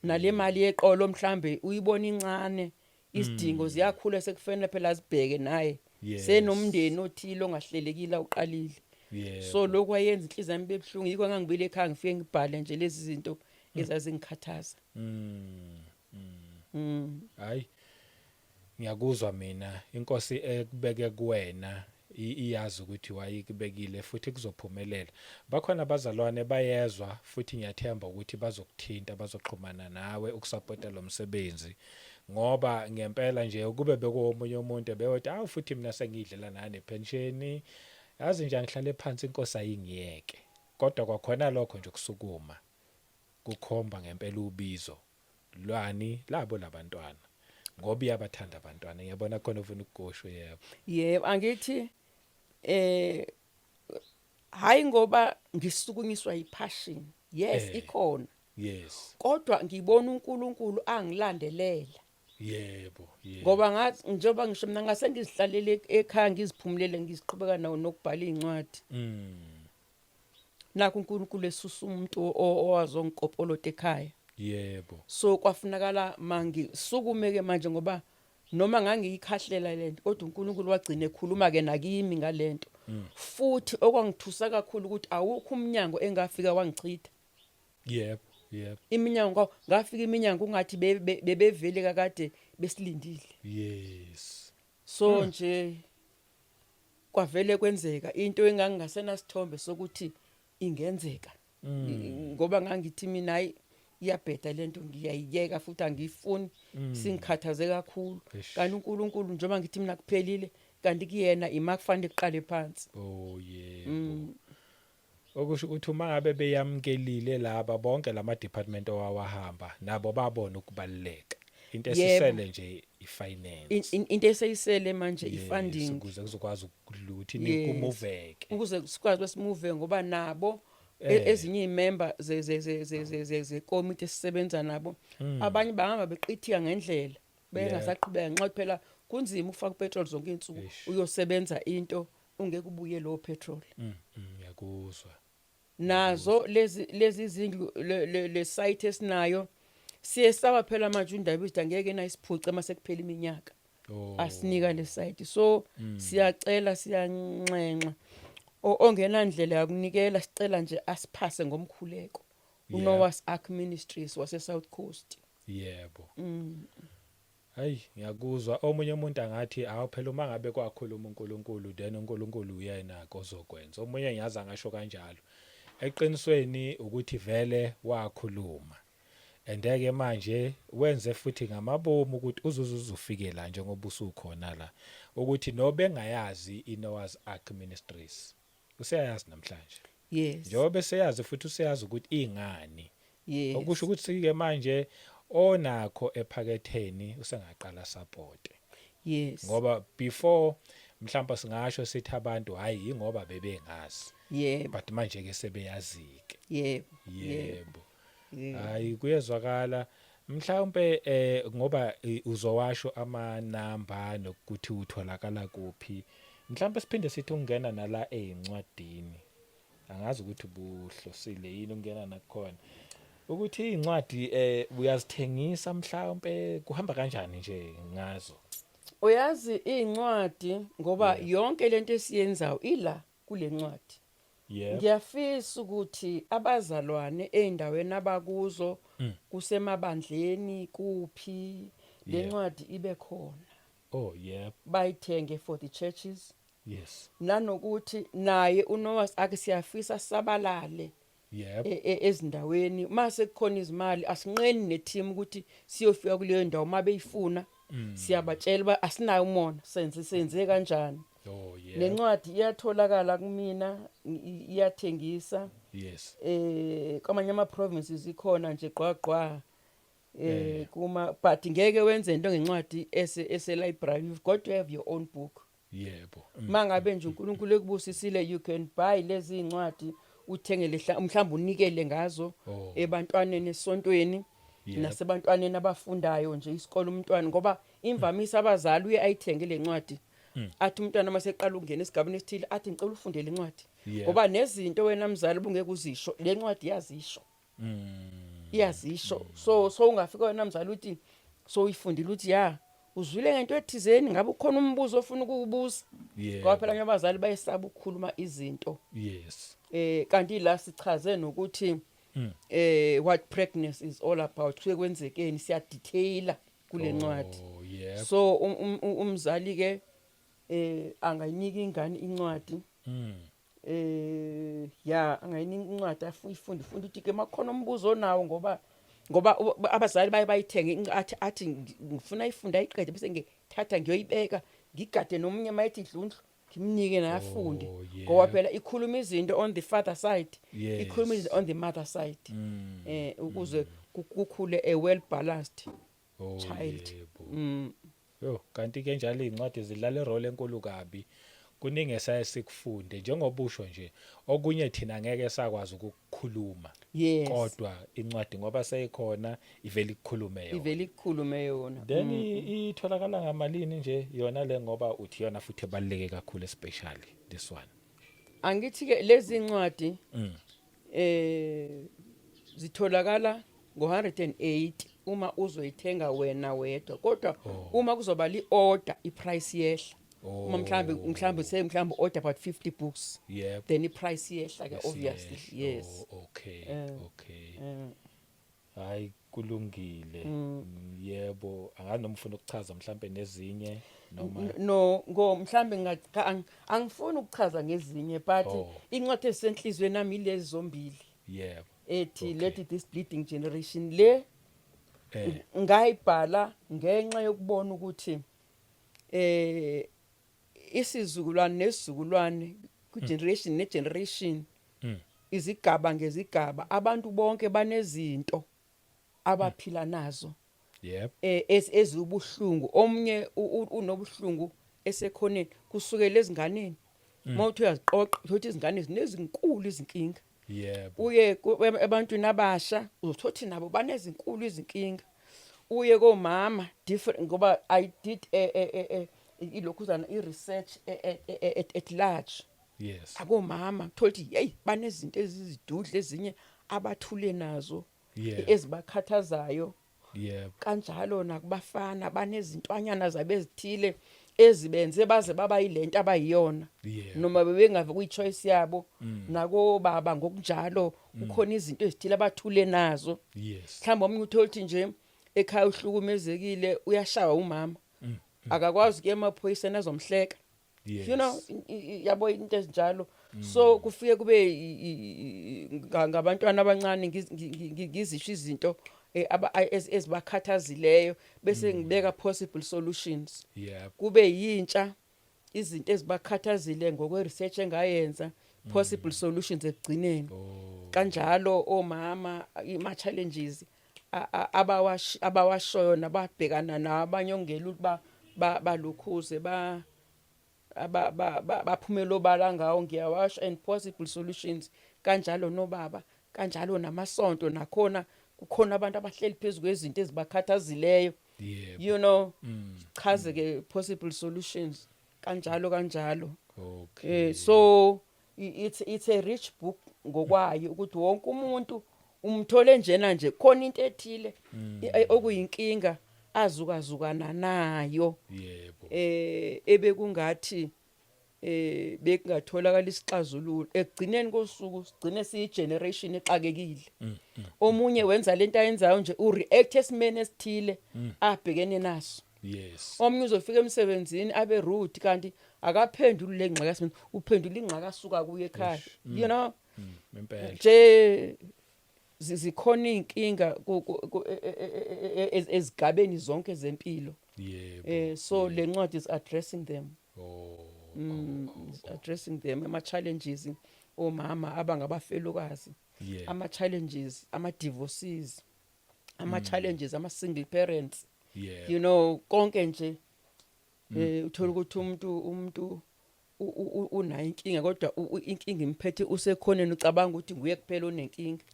Nale mali yeqolo mhlambe uyibona incane, isidingo ziyakhula, sekufanele phela azibheke naye, senomndeni othile ongahlelekile awuqalile. So lokhu wayenza inhliziyo yami bebuhlungu, yikho ngangibile ekhaya ngifike ngibhale nje lezi zinto ezazingikhathaza. Hayi, ngiyakuzwa mina. Inkosi ekubeke kuwena iyazi ukuthi wayikubekile futhi kuzophumelela. Bakhona abazalwane bayezwa, futhi ngiyathemba ukuthi bazokuthinta, bazoxhumana nawe ukusupporta lo msebenzi, ngoba ngempela nje ukube bekuwomunye umuntu ebeyothi awu, futhi mina sengidlela nane pension, yazi nje angihlale phansi, inkosi ayingiyeke. Kodwa kwakhona lokho nje kusukuma kukhomba ngempela ubizo lwani labo labantwana, ngoba iyabathanda abantwana. Ngiyabona khona ufuna ukugoshwa, yebo. Yebo, angithi hayi, ngoba ngisukunyiswa yipassion, yes, ikhona, kodwa ngibona uNkulunkulu angilandelela. Yebo, yebo. Ngoba ngathi njengoba ngisho mina ngase ngizihlalele ekhaya ngiziphumulele ngiziqhubeka nawo nokubhala iy'ncwadi. Nakho uNkulunkulu esusa umuntu owazongikopolota ekhaya. So kwafunakala mangisukume ke manje, ngoba noma ngangiyikhahlela lento, kodwa uNkulunkulu wagcina ekhuluma ke nakimi ngalento. Futhi okwangithusa kakhulu ukuthi awukho umnyango engafika wangichitha. Yebo, yebo. Iminyango, ngafika iminyango ungathi bebevele kakade besilindile. So nje kwavele kwenzeka into engangingasenasithombe sokuthi ingenzeka, ngoba ngangithi mina, hayi, iyabheda lento, ngiyayiyeka futhi angiyifuni, singikhathaze kakhulu. Kanti uNkulunkulu, njengoba ngithi mina kuphelile, kanti kuyena ima kufanele kuqale phansi. Oh yebo. Okusho ukuthi uma ngabe beyamkelile laba bonke lama department owawahamba nabo, babona ukubaluleka. Into esisele nje i-finance. Into eseyisele manje i-funding. Ukuze kuzokwazi ukuthi nikumuveke. Ukuze sikwazi besimuve, ngoba nabo ezinye iy'member zekomiti esisebenza nabo, abanye bahamba beqithika ngendlela, bengasaqhubeka, nxa phela kunzima ukufaka upetrol zonke iy'nsuku uyosebenza into ungeke ubuye lowo petrol. Ngiyakuzwa. Nazo lezi zindlu, le site esinayo, siyesaba phela manje undaba ithi angeke na isiphuce mase kuphela iminyaka asinika le site. So siyacela, siyanxenxa, ongenandlela yakunikela, sicela nje asiphase ngomkhuleko, uNoah's Ark Ministries wase South Coast. Yebo. Hayi, ngiyakuzwa. Omunye umuntu angathi, awu phela, uma ngabe kwakhuluma uNkulunkulu, then uNkulunkulu uyena ozokwenza. Omunye ngiyazi angasho kanjalo. Eqinisweni ukuthi vele wakhuluma. Andeke manje wenze futhi ngamabomu ukuthi uzuze uzufike la njengoba usukhona la, ukuthi nobengayazi iNoah's Ark Ministries useyayazi namhlanje. Njengoba eseyazi futhi useyazi ukuthi ingani. Okusho ukuthi ke manje onakho ephaketheni usengaqala support. Ngoba before mhlawumbe singasho sithi abantu, hayi, ingoba bebengazi. But manje ke sebeyazi ke. Yebo. Yebo. Hayi, kuyezwakala. Mhlawumbe ngoba uzowasho ama number nokuthi utholakala kuphi. Mhlawumbe siphinde sithi ungena nala ezincwadini. Angazi ukuthi ubuhlosile yini ukungena nakukhona. Ukuthi incwadi uyazithengisa, mhlawumbe kuhamba kanjani nje ngazo? Uyazi iy'ncwadi, ngoba yonke lento esiyenzayo ila kule ncwadi. Ngiyafisa ukuthi abazalwane ey'ndaweni abakuzo, kusemabandleni kuphi, le ncwadi ibe khona. Bayithenge for the churches. Nanokuthi naye uNoah's Ark siyafisa sabalale ezindaweni mase kukhona izimali. Asinqeni neteam ukuthi siyofika kuleyo ndawo mabeyifuna, siyabatshela uba asinayo umona, senze kanjani. Lencwadi iyatholakala kumina, iyathengisa. Kwamanye ama provinces ikhona nje gqwa gqwa kuma, but ngeke wenze into ngencwadi ese library. You've got to have your own book. Mangabe nje uNkulunkulu ekubusisile, you can buy lezi incwadi, uthengele mhlawumbe unikele ngazo ebantwaneni esontweni nasebantwaneni abafundayo nje isikole umntwana, ngoba imvamisa abazali uye ayithenge le ncwadi, athi umntwana maseqala ukungena esigabeni esithile, athi, "Ngicela ufundele incwadi," ngoba nezinto wena mzali ubungeke uzisho, le ncwadi iyazisho. Iyazisho. So ungafika wena mzali uthi so uyifundile, uthi, "Ya, uzwile ngento ethizeni, ngabe ukhona umbuzo ofuna ukuwubuza?" Ngoba phela abazali bayesaba ukukhuluma izinto. Kanti la sichaze nokuthi what pregnancy is all about, kusuke kwenzekeni, siya detaila kule ncwadi. So umzali ke angayinika ingane incwadi. Ya, angayinika incwadi, afuyifunde ifunda, uthi ke makhona umbuzo onawo, ngoba abazali baye bayithenge athi ngifuna ifunde ayiqede, bese ngithatha ngiyoyibeka, ngigade nomunye mayethi dlundlu, ngimnike naye afunde. Ngoba phela ikhuluma izinto on the father side, ikhuluma izinto on the mother side, ukuze kukhule a well balanced child. Yo, kanti ke njalo izincwadi zidlala irole enkulu kabi. Kuningi esaye sikufunde njengoba usho nje, okunye thina ngeke sakwazi ukukukhuluma. Kodwa incwadi ngoba seyikhona ivele ikukhulume yona. Ivele ikukhulume yona. Then itholakala ngamalini nje yona le, ngoba uthi yona futhi ebaluleke kakhulu, especially this one? Angithi ke lezi incwadi zitholakala ngo180 uma uzoyithenga wena wedwa, kodwa uma kuzoba li-order, iprice yehla. Uma mhlambe order about 50 books, then iprice yehla ke, obviously. Siyehla. Yes. Oh, okay. Hayi, kulungile. Yebo, angazi noma ufuna ukuchaza mhlambe nezinye noma No, ngo mhlambe angifuni ukuchaza ngezinye, but incwadi ezisenhlizweni nami ilezi zombili ethi "Let This Bleeding Generation" le. Ngayibhala ngenxa yokubona ukuthi isizukulwane nesizukulwane, ku generation ne generation, izigaba ngezigaba, abantu bonke banezinto abaphila nazo ezibuhlungu. Omnye unobuhlungu esekhoneni kusukela ezinganeni. Mawuthi uyaziqoqa, uthola izingane zinezinkulu izinkinga. Uye ebantwini abasha, uzothola nabo banezinkulu izinkinga. Uye komama, different, ngoba I did ilokhuzana i-research at large. Akomama thola ukuthi hey, banezinto ezizidudla ezinye abathule nazo ezibakhathazayo. Kanjalo nakubafana, banezintwanyana zabe ezithile ezibenze baze baba yilento abayiyona, noma bebengave kuyi-choice yabo. Nakobaba ngokunjalo, kukhona izinto ezithile abathule nazo. Mhlawumbe omunye uthola ukuthi nje ekhaya uhlukumezekile, uyashawa umama, akakwazi ukuya emaphoyiseni, azomhleka. Yabo, into ezinjalo. So kufike kube ngabantwana abancane, ngizisho izinto ezibakhathazileyo, bese ngibeka possible solutions. Kube yintsha, izinto ezibakhathazile ngokwe research engayenza, possible solutions ekugcineni. Kanjalo omama, ima challenges abawashoyo nababhekana nawo, abanye okungelula ukuba balukhuze ba baphumela obala ngawo, ngiyawasho, and possible solutions. Kanjalo nobaba, kanjalo namasonto nakhona, kukhona abantu abahleli phezulu kwezinto ezibakhathazileyo. Chaze ke possible solutions, kanjalo kanjalo. So it's a rich book ngokwayo, ukuthi wonke umuntu umthole njena nje khona into ethile okuyinkinga azukazukana nayo, ebekungathi bekungatholakala isixazululo. Ekugcineni kosuku sigcine siyi generation exakekile. Omunye wenza lento ayenzayo nje, ureact esimene esithile abhekene naso. Omunye uzofika emsebenzini abe rude, kanti akaphenduli le ngxaki yasemsebenzini, uphendula ingxaki asuka kuye ekhaya. Impela. Nje zikhona inkinga ezigabeni zonke zempilo. So le ncwadi is addressing them. Is addressing them, ama challenges omama abangabafelokazi, ama challenges ama divorcees, ama challenges ama single parents. Konke nje. Uthola ukuthi umuntu unayo inkinga, kodwa inkinga imphethe usekhoneni, ucabanga ukuthi nguye kuphela onenkinga.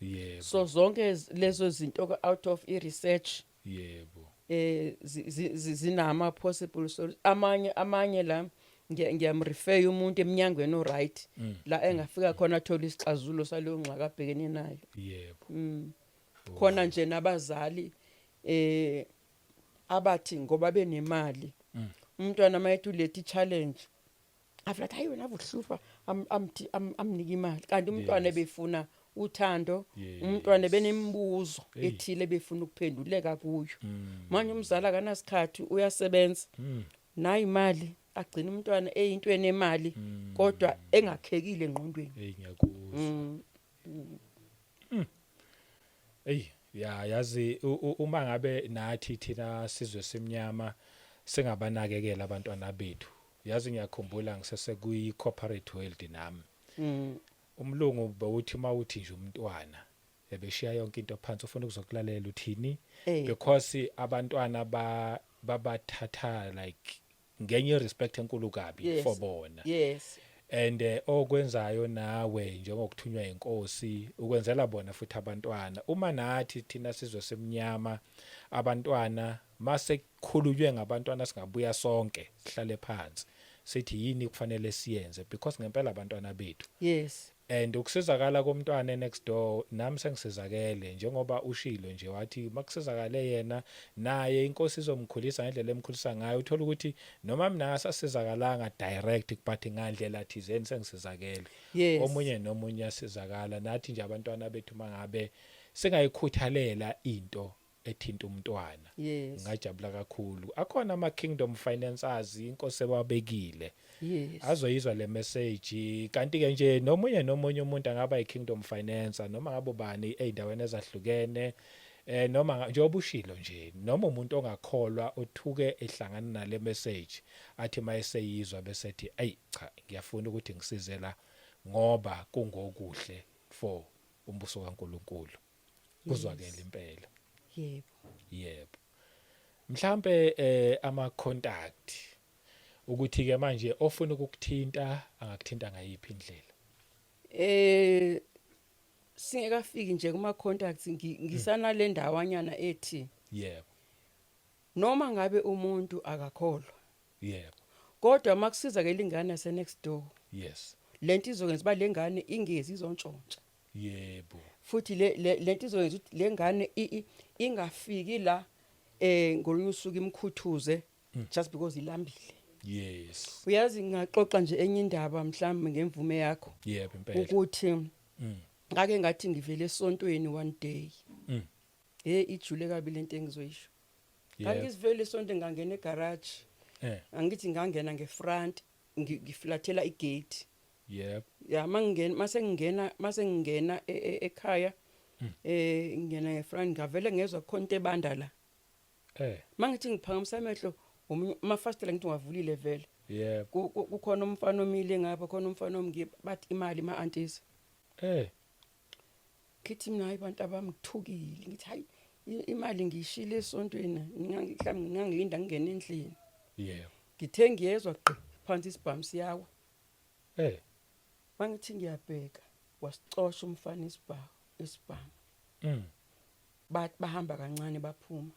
So zonke lezo zinto out of i research zinama possible solutions. Amanye la ngiyamrefer umuntu eminyangweni o right la engafika khona athola isixazululo saleyo ngxaki abhekene nayo. Khona nje nabazali abathi ngoba benemali, umntwana mayethi ulethe challenge, aflathi, "Hayi wena, avuhlupha," amthi amnika imali, kanti umntwana ebefuna uthando, umntwana benemibuzo ethile befuna ukuphenduleka kuyo. Manje umzali akanasikhathi, uyasebenza, nayi imali, agcina umntwana eyintweni emali kodwa engakhekile engqondweni. Hey, ngiyakuzwa. Ey, ya, yazi uma ngabe nathi thina sizwe simnyama singabanakekela abantwana bethu. Yazi ngiyakhumbula ngisese kwi corporate world nami. Umlungu bewuthi mawuthi nje umntwana, ebeshiya yonke into phansi, ufuna ukuzokulalela uthini, because abantwana ba babathatha like Ngenye respect enkulu kabi for bona. And okwenzayo nawe njengokuthunywa inkosi ukwenzela bona futhi abantwana. Uma nathi thina sizwe semnyama, abantwana, mase kukhulunywe ngabantwana, singabuya sonke sihlale phansi sithi yini kufanele siyenze, because ngempela abantwana bethu. And ukusizakala komntwana next door, nami sengisizakele, njengoba ushilo nje wathi makusizakale yena, naye inkosi izomkhulisa ngendlela emkhulisa ngayo. Uthola ukuthi noma mina ngasasizakalanga direct, but ngandlela thizeni sengisizakele. Omunye nomunye asizakala. Nathi nje abantwana bethu, mangabe singayikhuthalela into ethinta umntwana, ngajabula kakhulu. Akhona ama kingdom financiers inkosi ebabekile azoyizwa le message. Kanti ke nje nomunye nomunye umuntu angaba i-kingdom financer, noma ngabe ubani ey'ndaweni ezahlukene, noma njengoba ushilo nje, noma umuntu ongakholwa othuke ehlangana nale message, athi mayeseyizwa bese ethi, "Ayi cha, ngiyafuna ukuthi ngisize la ngoba kungokuhle for umbuso kaNkuluNkulu." Kuzwakela impela. Yebo. Yebo. Mhlambe ama contact, ukuthi ke manje ofuna ukukuthinta angakuthinta ngayiphi indlela? Singekafiki nje kuma contacts, ngisana le ndawanyana ethi noma ngabe umuntu akakholwa, kodwa makusiza ke lingane yase next door, lento izokwenza ba lengane ingezi izontshontsha. Futhi le lento izokwenza ukuthi lengane ingafiki la ngolunye usuku imkhuthuze just because ilambile. Uyazi, ngingaxoxa nje enye indaba mhlawumbe ngemvume yakho, Yebo, impela. ukuthi ngake ngathi ngivele esontweni one day. Ijule kabi lento engizoyisho. Ngangizivele esontweni, ngangena egarage. Angithi ngangena ngefront, ngiflathela igate. Ya, mangingena, mase ngingena ekhaya, ngingena ngefront, ngavele ngezwe khona into ebanda la. Mangithi ngiphakamisa amehlo, omunye amafastela ngithi ngavulile vele. Kukhona umfana omile ngapha, khona umfana omngiba, bathi imali ma aunties. Ngithi mina, hayi bantu abami, ngithukile. Ngithi hayi, imali ngiyishile esontweni, mhlawumbe ngingangilinda ngingene endlini. Ngithe ngiyezwa gqi phansi isibhamu siyawa. Mangithi ngiyabheka, wasicosha umfana isibhamu. Bathi bahamba kancane baphuma.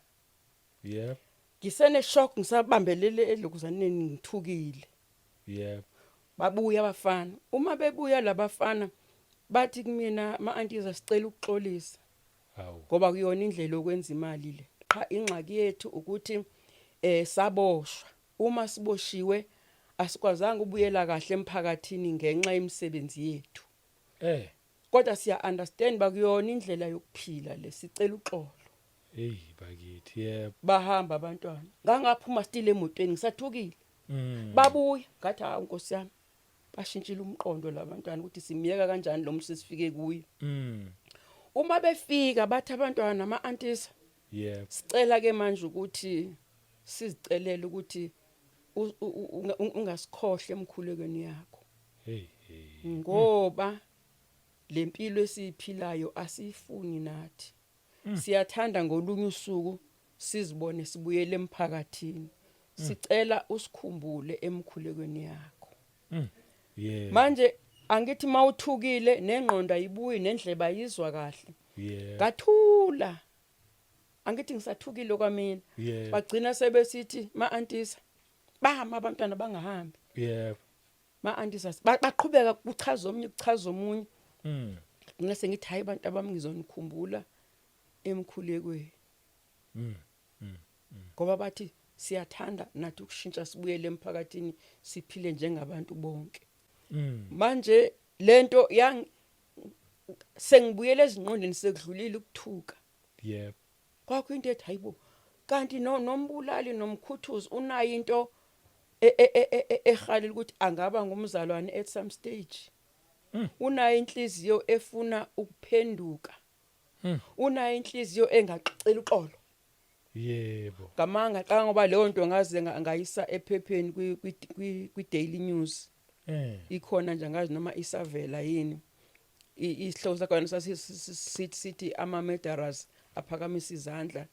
Ngisene shock, ngisabambelele elokuzaneni, ngithukile. Babuya abafana. Uma bebuya labafana bathi kumina, ma aunties, asicela ukuxolisa ngoba kuyona indlela yokwenza imali le. Qha ingxaki yethu ukuthi saboshwa. Uma siboshiwe asikwazanga ubuyela kahle emphakathini ngenxa yemisebenzi yethu. Kodwa siya understand bakuyona indlela yokuphila le, sicela uxolo. Hey bakithi, yebo. Bahamba abantwana. Ngangaphuma still emotweni ngisathukile. Babuya, ngathi hawu Nkosi yami. Bashintshile umqondo labantwana ukuthi simiyeka kanjani lo muntu sesifike kuye. Uma befika bathi abantwana nama aunties, sicela ke manje ukuthi sizicelele ukuthi ungasikhohle emkhulekweni yakho, Hey hey. ngoba lempilo esiyiphilayo asiyifuni nathi. Siyathanda ngolunye usuku sizibone sibuyele emphakathini. Sicela usikhumbule emkhulekweni yakho. Manje angithi mawuthukile nengqondo ayibuyi, nendleba ayizwa kahle. Ngathula. Angithi ngisathukile kwamina. Bagcina sebesithi ma aunties bahamba abantwana, bangahambi. Ma aunties baqhubeka kuchaza omunye, kuchaza omunye. Ngase sengithi hayi bantu abami, ngizonikhumbula emkhulekweni. Ngoba bathi siyathanda nathi ukushintsha sibuyele emphakathini, siphile njengabantu bonke. Manje lento yang sengibuyele ezingqondweni, sekudlulile ukuthuka. Kwakho into ethi hayibo, kanti no nombulali nomkhuthuzi unayo into ehalela ukuthi angaba ngumzalwane at some stage. Unayo inhliziyo efuna ukuphenduka. Unayo inhliziyo engaxicela uxolo. Ngamanga xa, ngoba leyo nto ngaze ngayisa ephepheni kwi Daily News. Ikhona nje, angazi noma isavela yini. Isihloko sakhona sasithi sithi ama murderers aphakamisa izandla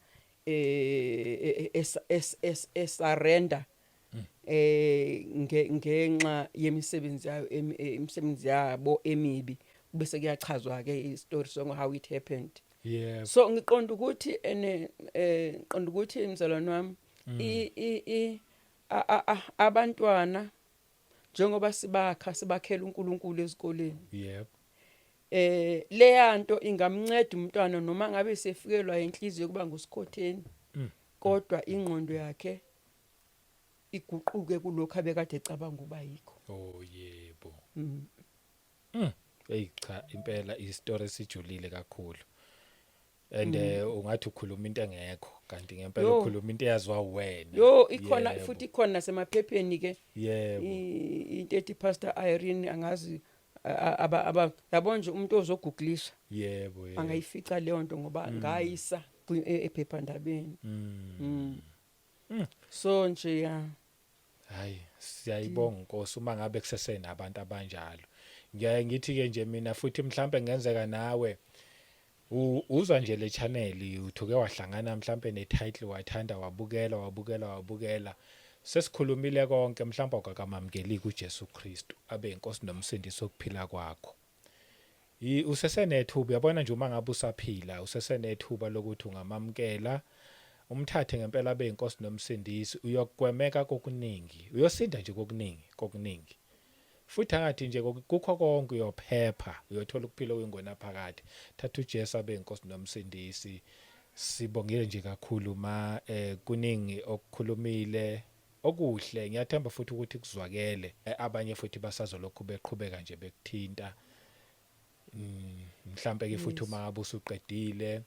esurrender. Ngenxa yemisebenzi yayo, imisebenzi yabo emibi, bese kuyachazwa ke istory sonke, how it happened. So ngiqonda ukuthi ene ngiqonda ukuthi, mzalwane wami, i i i abantwana njengoba sibakha, sibakhela uNkulunkulu ezikoleni, leyanto ingamnceda umntwana noma ngabe sefikelwa inhliziyo kuba ngusikhotheni, kodwa ingqondo yakhe iguquke kulokho abekade ecabanga uba yikho. Oh yebo. Hey cha, impela istory sijulile kakhulu. And ungathi ukhuluma into engekho, kanti ngempela Yo. ukhuluma into eyaziwa wena. Yo, ikhona futhi, ikhona nasemaphepheni ke. Into ethi Pastor Irene, angazi aba yabo nje, umuntu ozogooglisha yebo yebo angayifica leyo nto, ngoba ngayisa ephephandabeni. So nje ya. Hayi, siyayibonga Nkosi uma ngabe kusesenabantu abanjalo. Ngiyaye ngithi ke nje mina futhi, mhlambe ngenzeka nawe uzwa nje le channel, uthuke wahlangana mhlambe ne title, wathanda, wabukela, wabukela, wabukela. Sesikhulumile konke, mhlawumbe awukakamamukeli kuJesu Kristu abe inkosi nomsindisi wokuphila kwakho. Usesenethuba, uyabona nje, uma ngabe usaphila usesenethuba lokuthi ungamamukela, umthathe ngempela abe inkosi nomsindisi. Uyogwemeka kokuningi, uyosinda nje kokuningi, kokuningi futhi angathi nje kukho konke, uyophepha, uyothola ukuphila okuyingonaphakade. Thatha uJesu abe inkosi nomsindisi. Sibongile nje kakhulu ma, kuningi okukhulumile okuhle, ngiyathemba futhi ukuthi kuzwakele. Abanye futhi basazolokhu beqhubeka nje bekuthinta. Mhlambe ke futhi uma ngabe usuqedile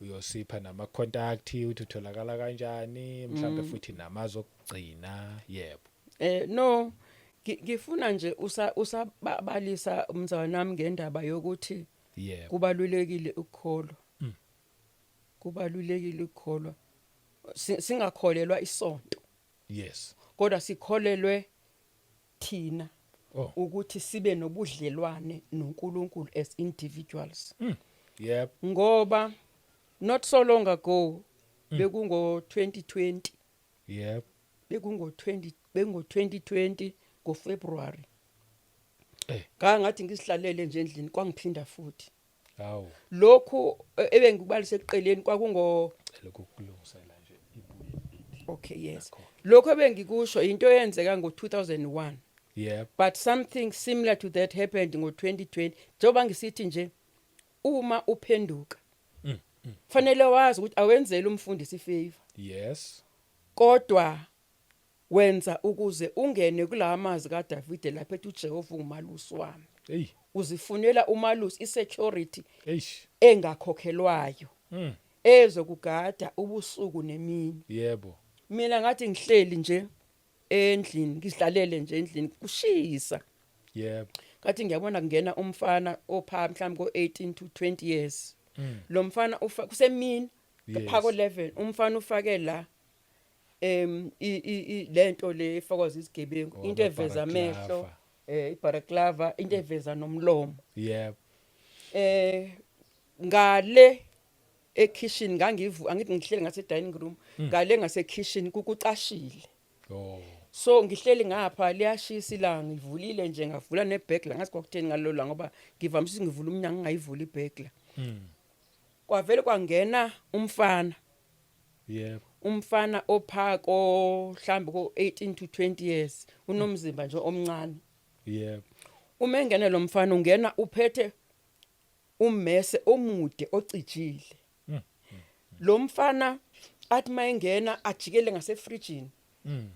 uyosipha nama contact, uthi utholakala kanjani, mhlambe futhi namazwi okugcina, yebo. No, ngifuna nje usabalisa umzalwane wami ngendaba yokuthi kubalulekile ukukholwa. Kubalulekile ukukholwa. Singakholelwa isonto, kodwa sikholelwe thina ukuthi sibe nobudlelwane noNkulunkulu as individuals. Ngoba not so long ago, bekungo 2020, bekungo 20, bekungo 2020 ngoFebruary, ngathi ngisihlalele nje endlini, kwangiphinda futhi lokhu ebengikubalise ekuqeleni, kwakungo Cela ukukulungisela nje, ibuye ithi. Okay, yes. Nakho. Lokho ebengikusho into eyenzeka ngo2001, but something similar to that happened ngo2020. Njengoba ngisithi nje, uma uphenduka, fanele wazi ukuthi awenzeli umfundisi ifavor, kodwa wenza ukuze ungene kulawa mazwi kaDavide lapho ethi, "uJehova ungumalusi wami." Uzifunela umalusi, isecurity engakhokhelwayo, ezokugada ubusuku nemini. Mina ngathi ngihleli nje endlini, ngihlalele nje endlini, kushisa, ngathi ngiyabona kungena umfana opha mhlawumbe ko 18 to 20 years. Lo mfana ufa kusemini, phako 11, umfana ufake la lento le efakwa izigebengu, into eveza amehlo, Ama-balaclava. Ibalaclava, into eveza nomlomo. Ngale ekitchen ngangivu, angithi ngihleli ngase dining room, ngale ngase kitchen kukucashile. So ngihleli ngapha, liyashisa ilanga, ngivulile nje, ngavula neburglar, ngathi kwakutheni ngalolo, ngoba ngivamise ukuthi ngivula umnyango, ngingayivuli iburglar. Kwavele kwangena umfana, umfana ophako mhlambe ko 18 to 20 years, unomzimba nje omncane. Uma engena lo mfana, ungena uphethe ummese omude ocijile. Lo mfana athi mayengena ajikele ngasefrijini.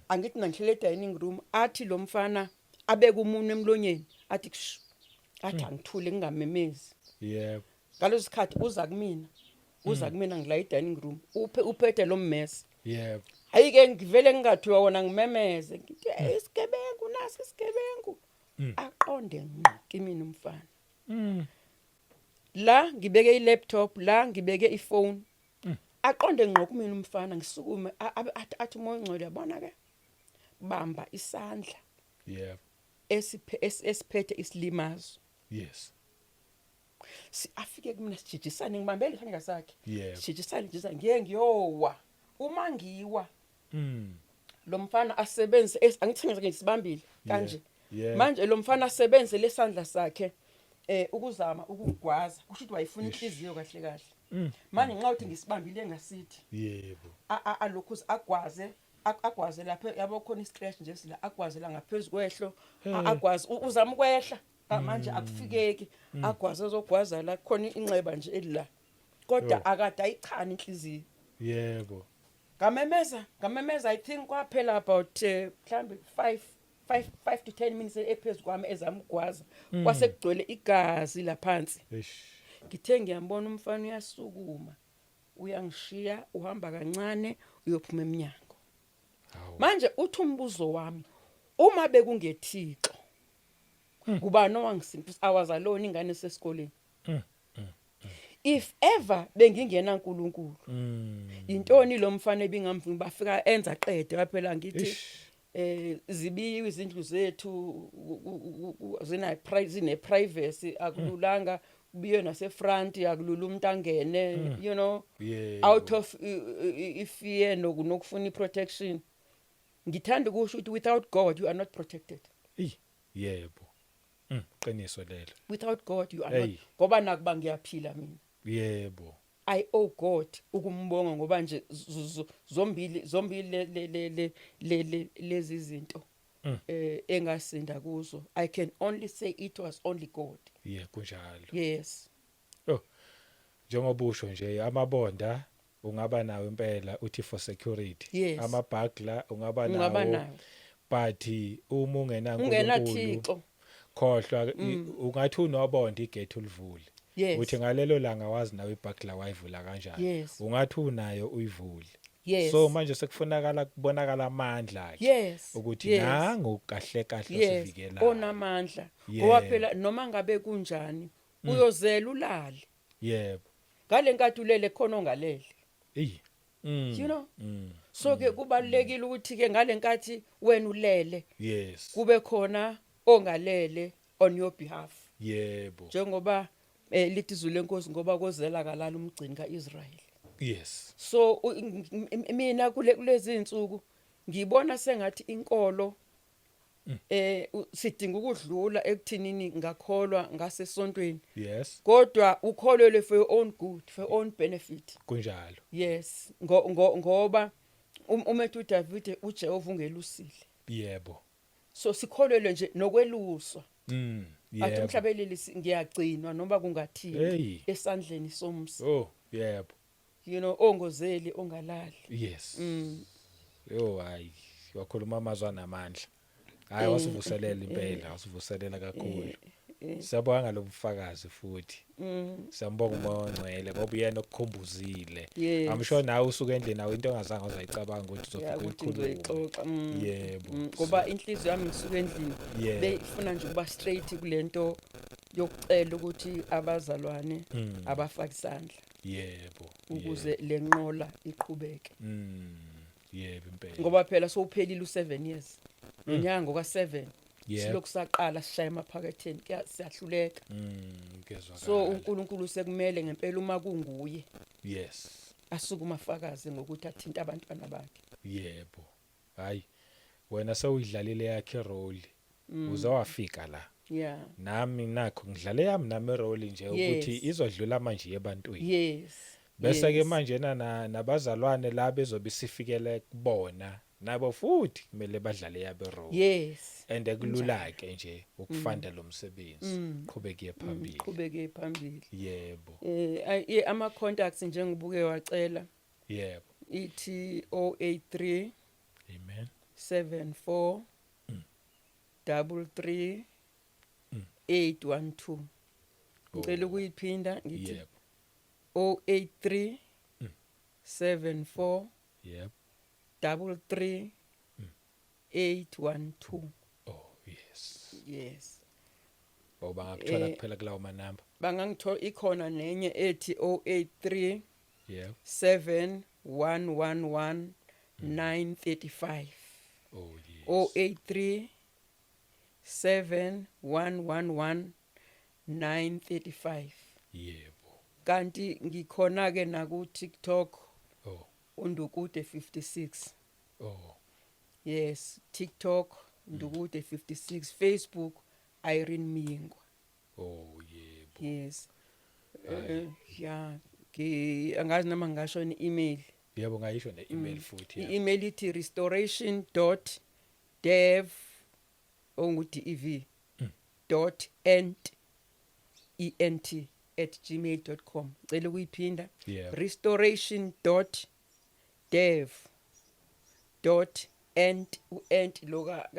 Angithi nangihlele dining room, athi lo mfana abeke umunwe emlonyeni, athi kushu, athi angithule, ngingamemezi. Ngaleso sikhathi uza kumina, uza kumina ngila e-dining room, uphe uphethe lo mmese. Hayi ke, ngivele ngingathiwa wona, ngimemeze ngithi, "Hey, isigebengu nasi, isigebengu!" Aqonde ngqo kimina umfana. La ngibeke i-laptop, la ngibeke ifone. Aqonde ngqo kumina umfana, ngisukume, athi umoya ongcwele, yabona ke, bamba isandla esiphethe isilimazo. Afike kumina, sijijisane, ngibambele isandla sakhe. Sijijisane, jijisane, ngiye ngiyowa, uma ngiwa, Lo mfana asebenze angithi ngisibambile kanje. Manje lo mfana asebenze lesandla sakhe ukuzama ukugwaza, kusho ukuthi wayifuna inhliziyo kahle kahle. Manje nxa uthi ngisibambile ngasithi alokhu agwaze, agwaze lapha, yabo, khona iscratch nje sila, agwaze la ngaphezulu kwehlo, agwaze, uzama ukwehla manje akufikeki, agwaze, ezogwaza la, khona inxeba nje elila, kodwa akade ayichana inhliziyo. Ngamemeza, ngamemeza, I think kwaphela about mhlambe 5 to 10 minutes ephezulu kwami ezama ukugwaza, kwase kugcwele igazi laphansi. Ngithe ngiyambona umfana uyasukuma, uyangishiya, uhamba kancane uyophuma eminyango. Manje uthi umbuzo wami, uma bekungethixo, kubani owangisindisa? I was alone, ingane sesikoleni. If ever bengingena uNkulunkulu, intoni lo mfana ebingamvumi? Bafika enza qede waphela, ngithi zibiwe izindlu zethu, zina zine privacy, akululanga, kubiwe nase front, akulula umuntu angene out of ifear nokufuna iprotection. Ngithanda ukusho ukuthi without God you are not protected. Ey, yebo. Qiniso lelo. Without God you are Hey. not, ngoba nakuba ngiyaphila mina, I owe God ukumbonga, ngoba nje zombili zombili le lezi zinto engasinda kuzo, I can only say it was only God. Yeah, kunjalo. Yes. Oh. Njengoba usho nje, amabonda ungaba nawo impela, uthi for security. Ama-burglar ungaba Ungaba nawo. nawo. But uma ungena Ungena uNkulunkulu, Thixo. khohlwa, ungathi unobonda, igate ulivule. Uthi ngalelo langa wazi nawe iburglar wayivula kanjani. Ungathi unayo, uyivule. So manje sekufunakala kubonakala amandla akhe ukuthi nangu kahle kahle osivikelayo. Onamandla. Ngoba phela noma ngabe kunjani, uyozela ulale. Ngale nkathi ulele, khona ongalele. Ey. You know? So ke kubalekile ukuthi ke ngale nkathi wena ulele, kube khona ongalele on your behalf. Njengoba lithi izwi lenkosi, ngoba kozela kalala umgcini kaIsrael. So mina kulezi insuku ngibona sengathi inkolo sidinga ukudlula ekuthinini ngakholwa ngasesontweni, kodwa ukholelwe for your own good, for your own benefit. Kunjalo. Yes, ngoba uma ethi uDavid, uJehova ungelusile. So sikholelwe nje nokweluswa. Athi umhlabeleli, ngiyagcinwa noma kungathini esandleni somsi. Oh, yebo. Ongozeli ongalali. Yo, hayi, wakhuluma amazwi anamandla. Hayi, wasivuselela impela, wasivuselela kakhulu. Siyabonga ngalobufakazi futhi. Siyambonga uMoya oNgcwele ngoba uyena okukhumbuzile. I'm sure nawe usuke endlini nawe into ongazange uzayicabanga ukuthi Ya, uzofika ukuthi uyikhulume. ngizoyixoxa. Yebo. Ngoba inhliziyo yami ngisuka endlini beyifuna nje ukuba straight kulento yokucela ukuthi abazalwane abafake isandla ukuze lenqola iqhubeke. Yebo impela. Ngoba phela sowuphelile u7 years. Nonyaka ka7 silokhu saqala sishaya emaphaketheni, siyahluleka. Kezwakala. So uNkulunkulu sekumele ngempela, uma kunguye, asuke umafakazi ngokuthi athinta abantwana bakhe. Yebo. Hayi. Wena sewuyidlalile yakhe role. Uze wafika la. Nami nakho ngidlale yami nami role nje ukuthi izodlula manje ebantwini. Bese ke manje na nabazalwane la bezobe isifikele kubona nabo futhi kumele badlale yabe role. And kulula ke nje ukufanda lo msebenzi. Qhubeke phambili. Qhubeke phambili. Yebo. Ama contacts, njengobuke wacela, ithi 083 Amen. 74 33 812. Ngicela ukuyiphinda, ngithi 083 74 33 812. Oh, yes. Yes. Ngoba ngakuthola kuphela kulawo manamba. Bangangithola, ikhona nenye ethi 083 7111 935. Oh, yes. 083 7111 935. Kanti ngikhona ke naku TikTok, uNdukude 56. Oh. Yes, TikTok Ndukude 56, Facebook Irene Mingwa. Oh yebo. Yes. Ya, angazi noma ngingasho ni-email. Yebo, ngayisho ne-email futhi, ya. I-email ithi restoration.dev, ongu-dev, dot ent, ent, @gmail.com. Cela ukuyiphinda. Yebo. restoration.dev.ent, u-ent lo ka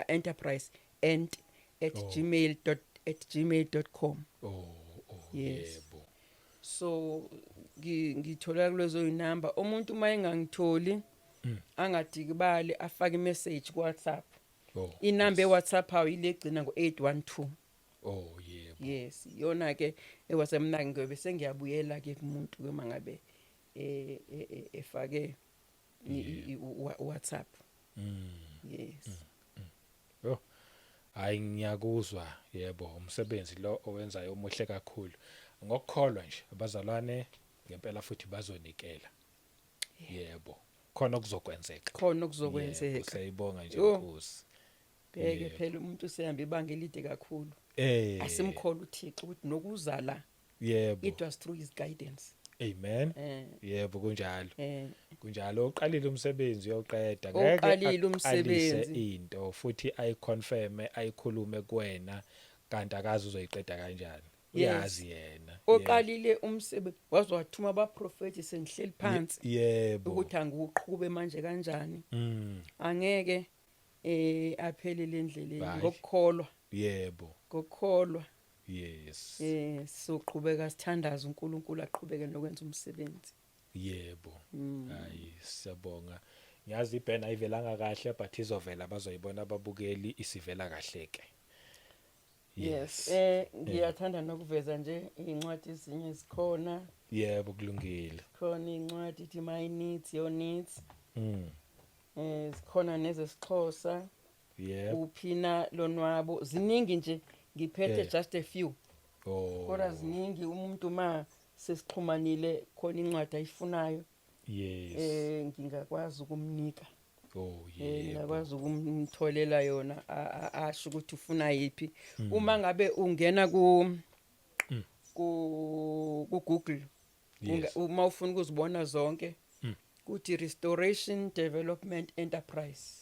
enterprise, ent at gmail dot @gmail.com. Oh, Yes. yebo. So ngithola kulezo inamba. Umuntu uma engangitholi, angadikibali, afake imessage ku WhatsApp. Inamba eWhatsApp awu ile egcina ngo812. Oh yebo. Yes, iyona ke eWhatsApp. Mina ngobe sengiyabuyela ke kumuntu ke mangabe efake WhatsApp. Yes. Oh. Hayi, ngiyakuzwa, yebo, umsebenzi lo owenzayo omuhle kakhulu. Ngokukholwa nje abazalwane ngempela futhi bazonikela. Yebo. Khona okuzokwenzeka. Khona Yebo, okuzokwenzeka. siyayibonga nje Yo. Nkosi. Bheke Yebo. phela, umuntu usehamba ibanga elide kakhulu. Asimkhola uThixo ukuthi nokuza la, it was through his guidance. Amen. Yebo, kunjalo. Kunjalo, uqalile umsebenzi, uyoqeda. Uqalile aqalise umsebenzi. Into futhi ayiconfirme, ayikhulume kuwena, kanti akazi uzoyiqeda kanjani. Uyazi yena. Oqalile umsebenzi waze wathuma abaprofeti sengihleli phansi ukuthi angiwuqhube manje kanjani. Angeke aphelele endleleni. Hayi. Ngokukholwa. Ngokukholwa. Soqhubeka sithandaza, uNkulunkulu aqhubeke nokwenza umsebenzi. Yebo. Hayi, siyabonga. Ngiyazi ibanner ayivelanga kahle, but izovela, bazoyibona ababukeli isivela kahle ke. Yes, ngiyathanda nokuveza nje incwadi ezinye zikhona. Yebo, kulungile. Khona incwadi ithi My Needs, Your Needs. Zikhona nezesixhosa. Uphina lonwabo, ziningi nje, ngiphethe just a few. Kodwa ziningi, umuntu ma sesixhumanile khona incwadi ayifunayo, ngingakwazi ukumnika. Ngingakwazi ukumtholela yona, asho ukuthi ufuna yipi. Uma ngabe ungena ku Google, uma ufuna ukuzibona zonke, kuthi Restoration Development Enterprise.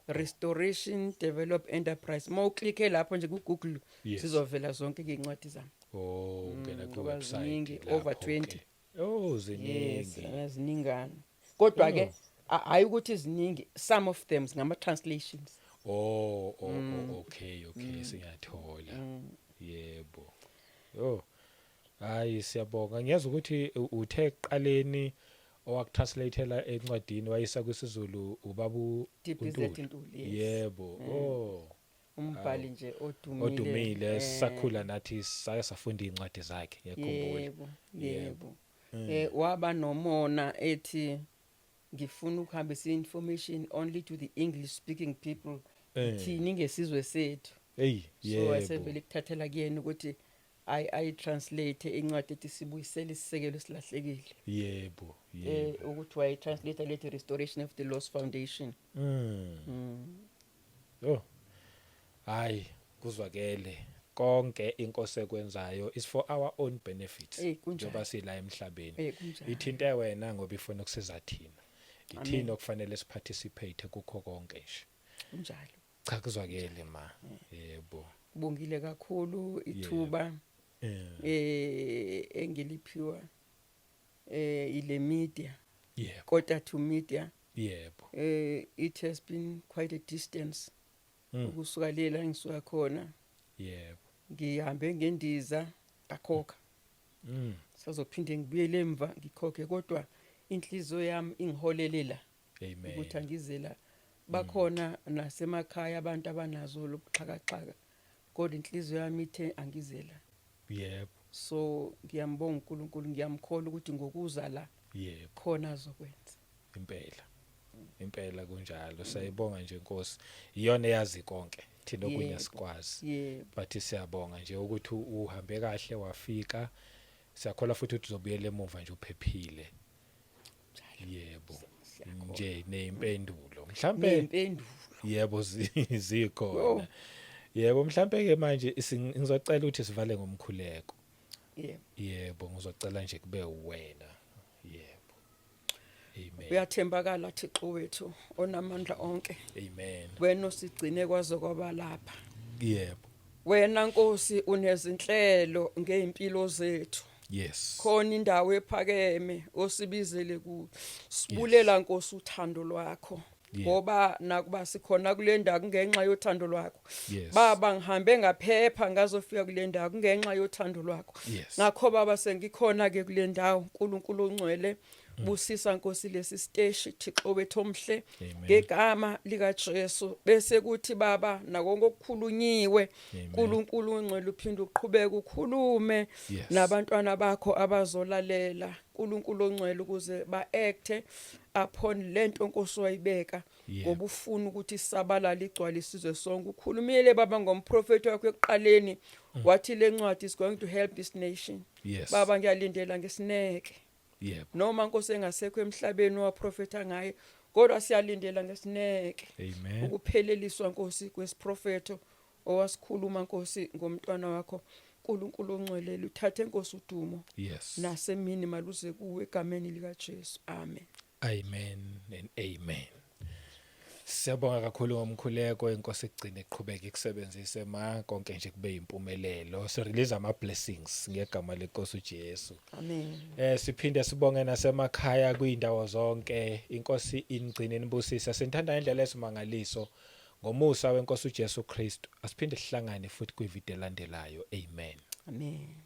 Restoration Develop Enterprise, uma uclicke lapho nje ku Google, zizovela zonke incwadi zami. Oh, ungena ku Ngoba website ziningi, over lapho 20. ke. Oh, Yes. ziningi. Ziningana, kodwa ke hayi ukuthi ziningi, some of them zingama translations. Oh, okay, siyathola. Yebo. Oh. Hayi, siyabonga. Ngiyeza ukuthi uthe ekuqaleni owakutranslateela encwadini wayisa kwisiZulu ubabu DBZ uNtuli. Ntuli, yes. Yebo. Oh. Umbhali nje odumile. Odumile, sakhula nathi, saya safunda incwadi zakhe, ngiyakhumbula. Yebo, yebo. Waba nomona ethi ngifuna ukuhambisa information only to the English speaking people. Thini ngesizwe sethu. Hey, So yebo. wasevele kuthathela kuyena ukuthi ayi translate incwadi ethi sibuyisele isisekelo esilahlekile. Yebo. Ukuthi wayi translate lethi Restoration of the Lost Foundation. Oh. Hayi, kuzwakele. Konke inkosi ekwenzayo is for our own benefit. Kunjalo. Njengoba sila emhlabeni. Kunjalo. Ithinte wena ngoba ifuna ukusiza thina. Amen. Ithina okufanele siparticipate kukho konke nje. Kunjalo. Cha, kuzwakele ma. Yebo. Kubongile kakhulu ithuba engiliphiwa ile media. Kota to media. It has been quite a distance ukusuka lela ngisuka khona. Ngihambe ngendiza, ngakhokha. Sazophinde ngibuyele emva ngikhokhe, kodwa inhliziyo yami ingiholele la Amen. ukuthi angizela. Bakhona nasemakhaya abantu abanazo lobuxhakaxhaka, kodwa inhliziyo yami ithe angizela. So ngiyambonga uNkulunkulu, ngiyamkhola ukuthi ngokuza la khona azokwenza. Impela. Impela kunjalo. Siyayibonga nje Nkosi. Iyona eyazi konke. Thina okunye asikwazi. But siyabonga nje ukuthi uhambe kahle wafika. Siyakholwa futhi ukuthi uzobuyela emuva nje uphephile. Njalo. Yebo. Siyakhona. Nje nezimpendulo mhlambe. Nempendulo. Yebo, zikhona. Yebo, mhlambe ke manje ngizocela ukuthi sivale ngomkhuleko. Yebo. Yebo, ngizocela nje kube wena. Yebo, amen. Uyathembakala Thixo wethu onamandla onke. Amen. Wena osigcine kwaze kwaba lapha. Wena Nkosi unezinhlelo ngeimpilo zethu. Khona indawo ephakeme osibizele ku. Sibulela Nkosi uthando lwakho. Ngoba nakuba sikhona kule ndawo kungenxa yothando lwakho. Baba, ngihambe ngaphepha ngazofika kule ndawo kungenxa yothando lwakho. Ngakho baba, sengikhona ke kule ndawo, uNkulunkulu ongcwele. Busisa Nkosi lesi siteshi, Thixo wethu omhle, Amen. ngegama lika Jesu. Bese kuthi baba, nakonke okukhulunyiwe, Amen. uNkulunkulu ongcwele, uphinde uqhubeke ukhulume nabantwana bakho abazolalela, uNkulunkulu ongcwele, ukuze ba-acte upon lento Nkosi wayibeka, ngoba ufuna ukuthi isabalale igcwale isizwe sonke. Ukhulumile baba ngomprofeti wakho ekuqaleni, wathi le ncwadi is going to help this nation. Baba, ngiyalindela ngesineke. Noma Nkosi engasekho emhlabeni waprofetha ngaye, kodwa siyalindela ngesineke Amen. ukupheleliswa Nkosi kwesiprofetho owasikhuluma Nkosi ngomntwana wakho. uNkulunkulu ongcwele, uthathe Nkosi udumo. Nasemini maluze kuwe egameni lika Jesu, amen. Amen and amen. Siyabonga kakhulu ngomkhuleko. Inkosi igcine iqhubeke ikusebenzise ma, konke nje kube impumelelo. Si release ama blessings ngegama lenkosi uJesu. Amen. Siphinde sibonge nasemakhaya kuyindawo zonke. Inkosi ingcine nibusise. Sinithanda ngendlela esimangaliso ngomusa wenkosi uJesu Kristu. Asiphinde sihlangane futhi kwivideo elandelayo. Amen. Amen.